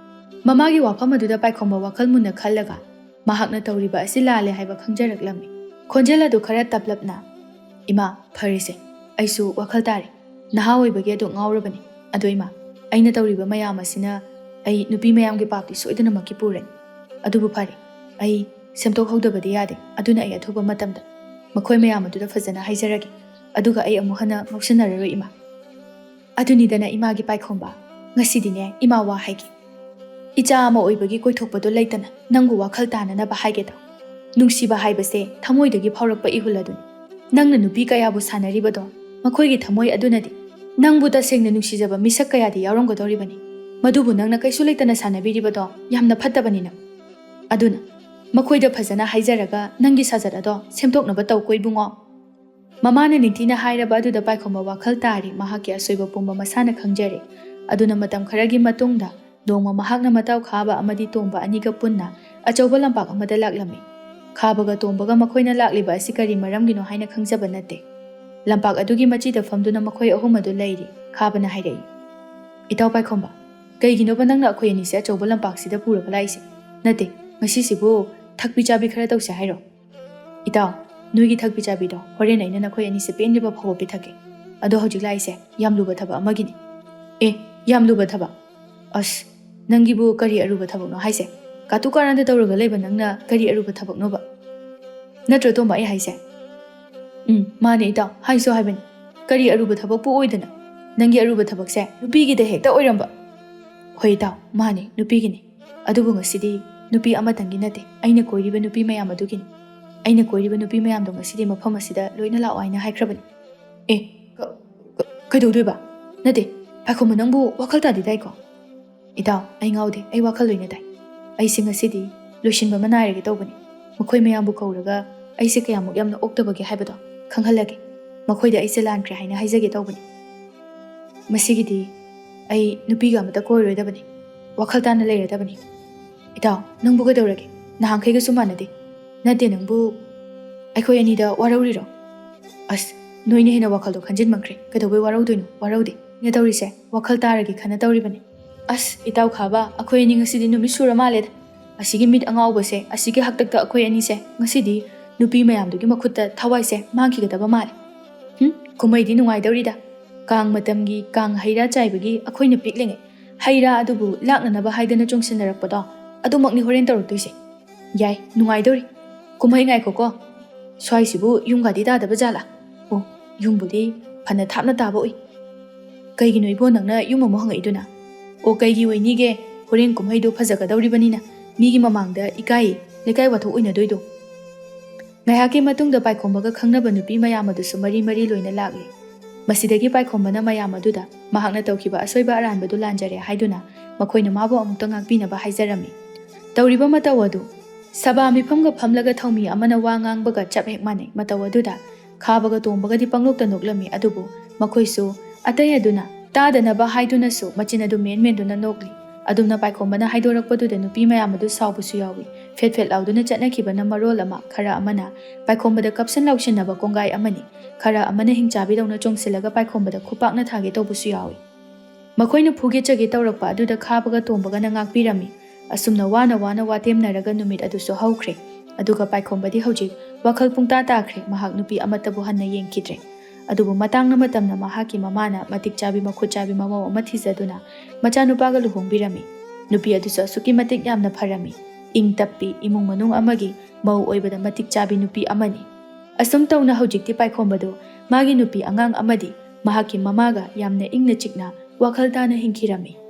ꯃꯃꯥꯒꯤ ꯋꯥꯐꯝ ꯑꯗꯨꯗ ꯄꯥꯏꯈꯣꯝꯕ ꯋꯥꯈꯜ ꯃꯨꯟꯅ ꯈꯜꯂꯒ ꯃꯍꯥꯛꯅ ꯇꯧꯔꯤꯕ ꯑꯁꯤ ꯂꯥꯜꯂꯦ ꯍꯥꯏꯕ ꯈꯪꯖꯔꯛꯂꯝꯃꯤ꯫ ꯈꯣꯟꯖꯦꯜ ꯑꯗꯨ ꯈꯔ ꯇꯞꯂꯞꯅ, "ꯏꯃꯥ, ꯐꯔꯦꯁꯦ, ꯑꯩꯁꯨ ꯋꯥꯈꯜ ꯇꯥꯔꯦ꯫ ꯅꯍꯥ ꯑꯣꯏꯕꯒꯤ ꯑꯗꯨ ꯉꯥꯎꯔꯕꯅꯤ꯫ ꯑꯗꯣ ꯏꯃꯥ, ꯑꯩꯅ ꯇꯧꯔꯤꯕ ꯃꯌꯥꯝ ꯑꯁꯤꯅ ꯑꯩ ꯅꯨꯄꯤ ꯃꯌꯥꯝꯒꯤ ꯄꯥꯞꯇꯤ ꯁꯣꯏꯗꯅꯃꯛꯀꯤ ꯄꯨꯔꯅꯤ꯫ ꯑꯗꯨꯕꯨ ꯐꯔꯦ, ꯑꯩ ꯁꯦꯝꯗꯣꯛꯍꯧꯗꯕꯗꯤ ꯌꯥꯗꯦ꯫ ꯑꯗꯨꯅ ꯑꯩ ꯑꯊꯨꯕ ꯃꯇꯝꯗ ꯃꯈꯣꯏ ꯃꯌꯥꯝ ꯑꯗꯨꯗ ꯐꯖꯅ ꯍꯥꯏꯖꯔꯒꯦ꯫ ꯑꯗꯨꯒ ꯑꯩ ꯑꯃꯨꯛ ꯍꯟꯅ ꯉꯥꯎꯁꯤꯟꯅꯔꯔꯣꯏ ꯏꯃꯥ꯫" ꯑꯗꯨꯅꯤꯗꯅ ꯏꯃꯥꯒꯤ ꯄꯥꯏꯈꯣꯝꯕ, ꯉꯁꯤꯗꯤꯅꯦ ꯏꯃꯥ ꯋꯥ ꯍꯥꯏꯒꯦ꯫ ꯏꯆꯥ ꯑꯃ ꯑꯣꯏꯕꯒꯤ ꯀꯣꯏꯊꯣꯛꯄꯗꯣ ꯂꯩꯇꯅ ꯅꯪꯕꯨ ꯋꯥꯈꯜ ꯇꯥꯅꯅꯕ ꯍꯥꯏꯒꯦ ꯇꯧ꯫ ꯅꯨꯡꯁꯤꯕ ꯍꯥꯏꯕꯁꯦ ꯊꯃꯣꯏꯗꯒꯤ ꯐꯥꯎꯔꯛꯄ ꯏꯍꯨꯜ ꯑꯗꯨꯅꯤ꯫ ꯅꯪꯅ ꯅꯨꯄꯤ ꯀꯌꯥꯕꯨ ꯁꯥꯟꯅꯔꯤꯕꯗꯣ, ꯃꯈꯣꯏꯒꯤ ꯊꯃꯣꯏ ꯑꯗꯨꯅꯗꯤ ꯅꯪꯕꯨ ꯇꯁꯦꯡꯅ ꯅꯨꯡꯁꯤꯖꯕ ꯃꯤꯁꯛ ꯀꯌꯥꯗꯤ ꯌꯥꯎꯔꯝꯒꯗꯧꯔꯤꯕꯅꯤ꯫ ꯃꯗꯨꯕꯨ ꯅꯪꯅ ꯀꯩꯁꯨ ꯂꯩꯇꯅ ꯁꯥꯟꯅꯕꯤꯔꯤꯕꯗꯣ ꯌꯥꯝꯅ ꯐꯠꯇꯕꯅꯤ ꯅꯪ꯫ ꯑꯗꯨꯅ ꯃꯈꯣꯏꯗ ꯐꯖꯅ ꯍꯥꯏꯖꯔꯒ ꯅꯪꯒꯤ ꯁꯥꯖꯠ ꯑꯗꯣ ꯁꯦꯝꯗꯣꯛꯅꯕ ꯇꯧꯀꯣ ꯏꯕꯨꯡꯉꯣ꯫ ꯃꯃꯥꯅ ꯅꯤꯡꯊꯤꯅ ꯍꯥꯏꯔꯕ ꯑꯗꯨꯗ ꯄꯥꯏꯈꯣꯝꯕ ꯋꯥꯈꯜ ꯇꯥꯔꯤ꯫ ꯃꯍꯥꯛꯀꯤ ꯑꯁꯣꯏꯕ ꯄꯨꯝꯕ ꯃꯁꯥꯅ ꯈꯪꯖꯔꯦ꯫ ꯑꯗꯨꯅ ꯃꯇꯝ ꯈꯔꯒꯤ ꯃꯇꯨꯡꯗ ꯅꯣꯡꯃ ꯃꯍꯥꯛꯅ ꯃꯇꯥꯎ ꯈꯥꯕ ꯑꯃꯗꯤ ꯇꯣꯝꯕ ꯑꯅꯤꯒ ꯄꯨꯟꯅ ꯑꯆꯧꯕ ꯂꯝꯄꯥꯛ ꯑꯃꯗ ꯂꯥꯛꯂꯝꯃꯤ꯫ ꯈꯥꯕꯒ ꯇꯣꯝꯕꯒ ꯃꯈꯣꯏꯅ ꯂꯥꯛꯂꯤꯕ ꯑꯁꯤ ꯀꯔꯤ ꯃꯔꯝꯒꯤꯅꯣ ꯍꯥꯏꯅ ꯈꯪꯖꯕ ꯅꯠꯇꯦ꯫ ꯂꯝꯄꯥꯛ ꯑꯗꯨꯒꯤ ꯃꯆꯤꯗ ꯐꯝꯗꯨꯅ ꯃꯈꯣꯏ ꯑꯍꯨꯝ ꯑꯗꯨ ꯂꯩꯔꯤ꯫ ꯈꯥꯕꯅ ꯍꯥꯏꯔꯛꯏ, "ꯏꯇꯥꯎ ꯄꯥꯏꯈꯣꯝꯕ, ꯀꯩꯒꯤꯅꯣꯕ ꯅꯪꯅ ꯑꯩꯈꯣꯏ ꯑꯅꯤꯁꯦ ꯑꯆꯧꯕ ꯂꯝꯄꯥꯛꯁꯤꯗ ꯄꯨꯔꯒ ꯂꯥꯛꯏꯁꯦ? ꯅꯠꯇꯦ, ꯉꯁꯤꯁꯤꯕꯨ ꯊꯛꯄꯤ ꯆꯥꯕꯤ ꯈꯔ ꯇꯧꯁꯦ ꯍꯥꯏꯔꯣ?" "ꯏꯇꯥꯎ, ꯅꯣꯏꯒꯤ ꯊꯛꯄꯤ ꯆꯥꯕꯤꯗꯣ ꯍꯣꯔꯦꯟ ꯑꯩꯅ ꯅꯈꯣꯏ ꯑꯅꯤꯁꯦ ꯄꯦꯟꯗ꯭ꯔꯤꯕ ꯐꯥꯎꯕ ꯄꯤꯊꯛꯀꯦ꯫ ꯑꯗꯣ ꯍꯧꯖꯤꯛ ꯂꯥꯛꯏꯁꯦ ꯌꯥꯝ ꯂꯨꯕ ꯊꯕꯛ ꯑꯃꯒꯤꯅꯤ꯫" "ꯑꯦ, ꯌꯥꯝ ꯂꯨꯕ ꯊꯕꯛ? ꯑꯁ, ꯅꯪꯒꯤꯕꯨ ꯀꯔꯤ ꯑꯔꯨꯕ ꯊꯕꯛꯅꯣ ꯍꯥꯏꯁꯦ? ꯀꯥꯇꯨ ꯀꯥꯔꯟꯗ ꯇꯧꯔꯒ ꯂꯩꯕ ꯅꯪꯅ ꯀꯔꯤ ꯑꯔꯨꯕ ꯊꯕꯛꯅꯣꯕ? ꯅꯠꯇ꯭ꯔꯣ ꯇꯣꯝꯕ ꯑꯩ ꯍꯥꯏꯁꯦ?" "ꯎꯝ, ꯃꯥꯅꯦ ꯏꯇꯥꯎ, ꯍꯥꯏꯁꯨ ꯍꯥꯏꯕꯅꯤ꯫ ꯀꯔꯤ ꯑꯔꯨꯕ ꯊꯕꯛꯄꯨ ꯑꯣꯏꯗꯅ? ꯅꯪꯒꯤ ꯑꯔꯨꯕ ꯊꯕꯛꯁꯦ ꯅꯨꯄꯤꯒꯤꯗ ꯍꯦꯛꯇ ꯑꯣꯏꯔꯝꯕ꯫" "ꯍꯣꯏ ꯏꯇꯥꯎ, ꯃꯥꯅꯦ, ꯅꯨꯄꯤꯒꯤꯅꯤ꯫ ꯑꯗꯨꯕꯨ ꯉꯁꯤꯗꯤ ꯅꯨꯄꯤ ꯑꯃꯇꯪꯒꯤ ꯅꯠꯇꯦ, ꯑꯩꯅ ꯀꯣꯏꯔꯤꯕ ꯅꯨꯄꯤ ꯃꯌꯥꯝ ꯑꯗꯨꯒꯤꯅꯤ꯫ ꯑꯩꯅ ꯀꯣꯏꯔꯤꯕ ꯅꯨꯄꯤ ꯃꯌꯥꯝꯗꯣ ꯉꯁꯤꯗꯤ ꯃꯐꯝ ꯑꯁꯤꯗ ꯂꯣꯏꯅ ꯂꯥꯛꯑꯣ ꯍꯥꯏꯅ ꯍꯥꯏꯈ꯭ꯔꯕꯅꯤ꯫" "ꯑꯦ, ꯀ-, ꯀ-, ꯀꯩꯗꯧꯗꯣꯏꯕ? ꯅꯠꯇꯦ, ꯄꯥꯏꯈꯣꯝꯕ ꯅꯪꯕꯨ ꯋꯥꯈꯜ ꯇꯥꯗꯦ ꯇꯥꯏꯀꯣ?" "ꯏꯇꯥꯎ, ꯑꯩ ꯉꯥꯎꯗꯦ, ꯑꯩ ꯋꯥꯈꯜ ꯂꯣꯏꯅ ꯇꯥꯏ꯫ ꯑꯩꯁꯦ ꯉꯁꯤꯗꯤ ꯂꯣꯏꯁꯤꯟꯕ ꯑꯃ ꯅꯥꯏꯔꯒꯦ ꯇꯧꯕꯅꯤ꯫ ꯃꯈꯣꯏ ꯃꯌꯥꯝꯕꯨ ꯀꯧꯔꯒ ꯑꯩꯁꯦ ꯀꯌꯥꯃꯨꯛ ꯌꯥꯝꯅ ꯑꯣꯛꯇꯕꯒꯦ ꯍꯥꯏꯕꯗꯣ ꯈꯪꯍꯜꯂꯒꯦ꯫ ꯃꯈꯣꯏꯗ ꯑꯩꯁꯦ ꯂꯥꯟꯈ꯭ꯔꯦ ꯍꯥꯏꯅ ꯍꯥꯏꯖꯒꯦ ꯇꯧꯕꯅꯤ꯫ ꯃꯁꯤꯒꯤꯗꯤ ꯑꯩ ꯅꯨꯄꯤꯒ ꯑꯃꯇ ꯀꯣꯏꯔꯣꯏꯗꯕꯅꯤ, ꯋꯥꯈꯜ ꯇꯥꯅ ꯂꯩꯔꯗꯕꯅꯤ꯫" "ꯏꯇꯥꯎ, ꯅꯪꯕꯨ ꯀꯩꯗꯧꯔꯒꯦ? ꯅꯍꯥꯟꯈꯩꯒꯁꯨ ꯃꯥꯟꯅꯗꯦ꯫ ꯅꯠꯇꯦ, ꯅꯪꯕꯨ ꯑꯩꯈꯣꯏ ꯑꯅꯤꯗ ꯋꯥꯔꯧꯔꯤꯔꯣ?" "ꯑꯁ, ꯅꯣꯏꯅ ꯍꯦꯟꯅ ꯋꯥꯈꯜꯗꯣ ꯈꯟꯖꯤꯟꯃꯟꯈ꯭ꯔꯦ꯫ ꯀꯩꯗꯧꯕꯩ ꯋꯥꯔꯧꯗꯣꯏꯅꯣ? ꯋꯥꯔꯧꯗꯦ꯫ ꯑꯩꯅ ꯇꯧꯔꯤꯁꯦ ꯋꯥꯈꯜ ꯇꯥꯔꯒꯦ ꯈꯟꯅ ꯇꯧꯔꯤꯕꯅꯤ꯫" "ꯑꯁ, ꯏꯇꯥꯎ ꯈꯥꯕ, ꯑꯩꯈꯣꯏ ꯑꯅꯤ ꯉꯁꯤꯗꯤ ꯅꯨꯃꯤꯠ ꯁꯨꯔ ꯃꯥꯜꯂꯦꯗ꯫ ꯑꯁꯤꯒꯤ ꯃꯤꯠ ꯑꯉꯥꯎꯕꯁꯦ, ꯑꯁꯤꯒꯤ ꯍꯥꯛꯇꯛꯇ ꯑꯩꯈꯣꯏ ꯑꯅꯤꯁꯦ ꯉꯁꯤꯗꯤ ꯅꯨꯄꯤ ꯃꯌꯥꯝꯗꯨꯒꯤ ꯃꯈꯨꯠꯇ ꯊꯋꯥꯏꯁꯦ ꯃꯥꯡꯈꯤꯒꯗꯕ ꯃꯥꯜꯂꯦ꯫ ꯍꯨꯝ, ꯀꯨꯝꯍꯩꯗꯤ ꯅꯨꯡꯉꯥꯏꯗꯧꯔꯤꯗ꯫ ꯀꯥꯡ ꯃꯇꯝꯒꯤ ꯀꯥꯡ ꯍꯩ ꯔꯥ ꯆꯥꯏꯕꯒꯤ ꯑꯩꯈꯣꯏꯅ ꯄꯤꯛꯂꯤꯉꯩ ꯍꯩ ꯔꯥ ꯑꯗꯨꯕꯨ ꯂꯥꯛꯅꯅꯕ ꯍꯥꯏꯗꯅ ꯆꯣꯡꯁꯤꯟꯅꯔꯛꯄꯗꯣ, ꯑꯗꯨꯃꯛꯅꯤ ꯍꯣꯔꯦꯟ ꯇꯧꯔꯛꯇꯣꯏꯁꯦ꯫ ꯌꯥꯏ, ꯅꯨꯡꯉꯥꯏꯗꯧꯔꯤ꯫ ꯀꯨꯝꯍꯩ ꯉꯥꯏꯈꯣꯀꯣ, ꯁ꯭ꯋꯥꯏꯁꯤꯕꯨ ꯌꯨꯝꯒꯗꯤ ꯇꯥꯗꯕ ꯖꯥꯠꯂꯥ? ꯑꯣ, ꯌꯨꯝꯕꯨꯗꯤ ꯐꯅ ꯊꯥꯞꯅ ꯇꯥꯕ ꯎꯏ꯫ ꯀꯩꯒꯤꯅꯣ ꯏꯕꯣ ꯅꯪꯅ ꯌꯨꯝ ꯑꯃꯨꯛ ꯍꯪꯉꯛꯏꯗꯨꯅ? ꯑꯣ, ꯀꯩꯒꯤ ꯑꯣꯏꯅꯤꯒꯦ? ꯍꯣꯔꯦꯟ ꯀꯨꯝꯍꯩꯗꯣ ꯐꯖꯒꯗꯧꯔꯤꯕꯅꯤꯅ ꯃꯤꯒꯤ ꯃꯃꯥꯡꯗ ꯏꯀꯥꯏ, ꯂꯩꯀꯥꯏ ꯋꯥꯊꯣꯛ ꯑꯣꯏꯅꯗꯣꯏꯗꯣ꯫" ꯉꯥꯏꯍꯥꯛꯀꯤ ꯃꯇꯨꯡꯗ ꯄꯥꯏꯈꯣꯝꯕꯒ ꯈꯪꯅꯕ ꯅꯨꯄꯤ ꯃꯌꯥꯝ ꯑꯗꯨꯁꯨ ꯃꯔꯤ ꯃꯔꯤ ꯂꯣꯏꯅ ꯂꯥꯛꯂꯤ꯫ ꯃꯁꯤꯗꯒꯤ ꯄꯥꯏꯈꯣꯝꯕꯅ ꯃꯌꯥꯝ ꯑꯗꯨꯗ ꯃꯍꯥꯛꯅ ꯇꯧꯈꯤꯕ ꯑꯁꯣꯏꯕ ꯑꯔꯥꯟꯕꯗꯨ ꯂꯥꯟꯖꯔꯦ ꯍꯥꯏꯗꯨꯅ ꯃꯈꯣꯏꯅ ꯃꯥꯕꯨ ꯑꯃꯨꯛꯇ ꯉꯥꯛꯄꯤꯅꯕ ꯍꯥꯏꯖꯔꯝꯃꯤ꯫ ꯇꯧꯔꯤꯕ ꯃꯇꯧ ꯑꯗꯨ ꯁꯚꯥ ꯃꯤꯐꯝꯒ ꯐꯝꯂꯒ ꯊꯧꯃꯤ ꯑꯃꯅ ꯋꯥ ꯉꯥꯡꯕꯒ ꯆꯞ ꯍꯦꯛ ꯃꯥꯟꯅꯩ꯫ ꯃꯇꯧ ꯑꯗꯨꯗ ꯈꯥꯕꯒ ꯇꯣꯝꯕꯒꯗꯤ ꯄꯪꯅꯣꯛꯇ ꯅꯣꯛꯂꯝꯃꯤ, ꯑꯗꯨꯕꯨ ꯃꯈꯣꯏꯁꯨ ꯑꯇꯩ ꯑꯗꯨꯅ ꯇꯥꯗꯅꯕ ꯍꯥꯏꯗꯨꯅꯁꯨ ꯃꯆꯤꯟ ꯑꯗꯨ ꯃꯦꯟ ꯃꯦꯟꯗꯨꯅ ꯅꯣꯛꯂꯤ꯫ ꯑꯗꯨꯝꯅ ꯄꯥꯏꯈꯣꯝꯕꯅ ꯍꯥꯏꯗꯣꯔꯛꯄꯗꯨꯗ ꯅꯨꯄꯤ ꯃꯌꯥꯝ ꯑꯗꯨ ꯁꯥꯎꯕꯁꯨ ꯌꯥꯎꯏ꯫ ꯐꯦꯠ ꯐꯦꯠ ꯂꯥꯎꯗꯨꯅ ꯆꯠꯅꯈꯤꯕꯅ ꯃꯔꯣꯜ ꯑꯃ, ꯈꯔ ꯑꯃꯅ ꯄꯥꯏꯈꯣꯝꯕꯗ ꯀꯞꯁꯤꯟ ꯂꯥꯎꯁꯤꯟꯅꯕ ꯀꯣꯡꯒꯥꯏ ꯑꯃꯅꯤ, ꯈꯔ ꯑꯃꯅ ꯍꯤꯡꯆꯥꯕꯤꯗꯧꯅ ꯆꯣꯡꯁꯤꯜꯂꯒ ꯄꯥꯏꯈꯣꯝꯕꯗ ꯈꯨꯄꯥꯛꯅ ꯊꯥꯒꯦ ꯇꯧꯕꯁꯨ ꯌꯥꯎꯏ꯫ ꯃꯈꯣꯏꯅ ꯐꯨꯒꯦ ꯆꯒꯦ ꯇꯧꯔꯛꯄ ꯑꯗꯨꯗ ꯈꯥꯕꯒ ꯇꯣꯝꯕꯒꯅ ꯉꯥꯛꯄꯤꯔꯝꯃꯤ꯫ ꯑꯁꯨꯝꯅ ꯋꯥꯅ ꯋꯥꯅ ꯋꯥꯇꯦꯝꯅꯔꯒ ꯅꯨꯃꯤꯠ ꯑꯗꯨꯁꯨ ꯍꯧꯈ꯭ꯔꯦ꯫ ꯑꯗꯨꯒ ꯄꯥꯏꯈꯣꯝꯕꯗꯤ ꯍꯧꯖꯤꯛ ꯋꯥꯈꯜ ꯄꯨꯡꯇꯥ ꯇꯥꯈ꯭ꯔꯦ, ꯃꯍꯥꯛ ꯅꯨꯄꯤ ꯑꯃꯠꯇꯕꯨ ꯍꯟꯅ ꯌꯦꯡꯈꯤꯗ꯭ꯔꯦ꯫ ꯑꯗꯨꯕꯨ ꯃꯇꯥꯡꯅ ꯃꯇꯝꯅ ꯃꯍꯥꯛꯀꯤ ꯃꯃꯥꯅ ꯃꯇꯤꯛ ꯆꯥꯕꯤ ꯃꯈꯨꯠ ꯆꯥꯕꯤ ꯃꯃꯧ ꯑꯃ ꯊꯤꯖꯗꯨꯅ ꯃꯆꯥꯅꯨꯄꯥꯒ ꯂꯨꯍꯣꯡꯕꯤꯔꯝꯃꯤ꯫ ꯅꯨꯄꯤ ꯑꯗꯨꯁꯨ ꯑꯁꯨꯛꯀꯤ ꯃꯇꯤꯛ ꯌꯥꯝꯅ ꯐꯔꯝꯃꯤ, ꯏꯪ ꯇꯞꯄꯤ, ꯏꯃꯨꯡ ꯃꯅꯨꯡ ꯑꯃꯒꯤ ꯃꯧ ꯑꯣꯏꯕꯗ ꯃꯇꯤꯛ ꯆꯥꯕꯤ ꯅꯨꯄꯤ ꯑꯃꯅꯤ꯫ ꯑꯁꯨꯝ ꯇꯧꯅ ꯍꯧꯖꯤꯛꯇꯤ ꯄꯥꯏꯈꯣꯝꯕꯗꯨ ꯃꯥꯒꯤ ꯅꯨꯄꯤ ꯑꯉꯥꯡ ꯑꯃꯗꯤ ꯃꯍꯥꯛꯀꯤ ꯃꯃꯥꯒ ꯌꯥꯝꯅ ꯏꯪꯅ ꯆꯤꯛꯅ ꯋꯥꯈꯜ ꯇꯥꯅ ꯍꯤꯡꯈꯤꯔꯝꯃꯤ꯫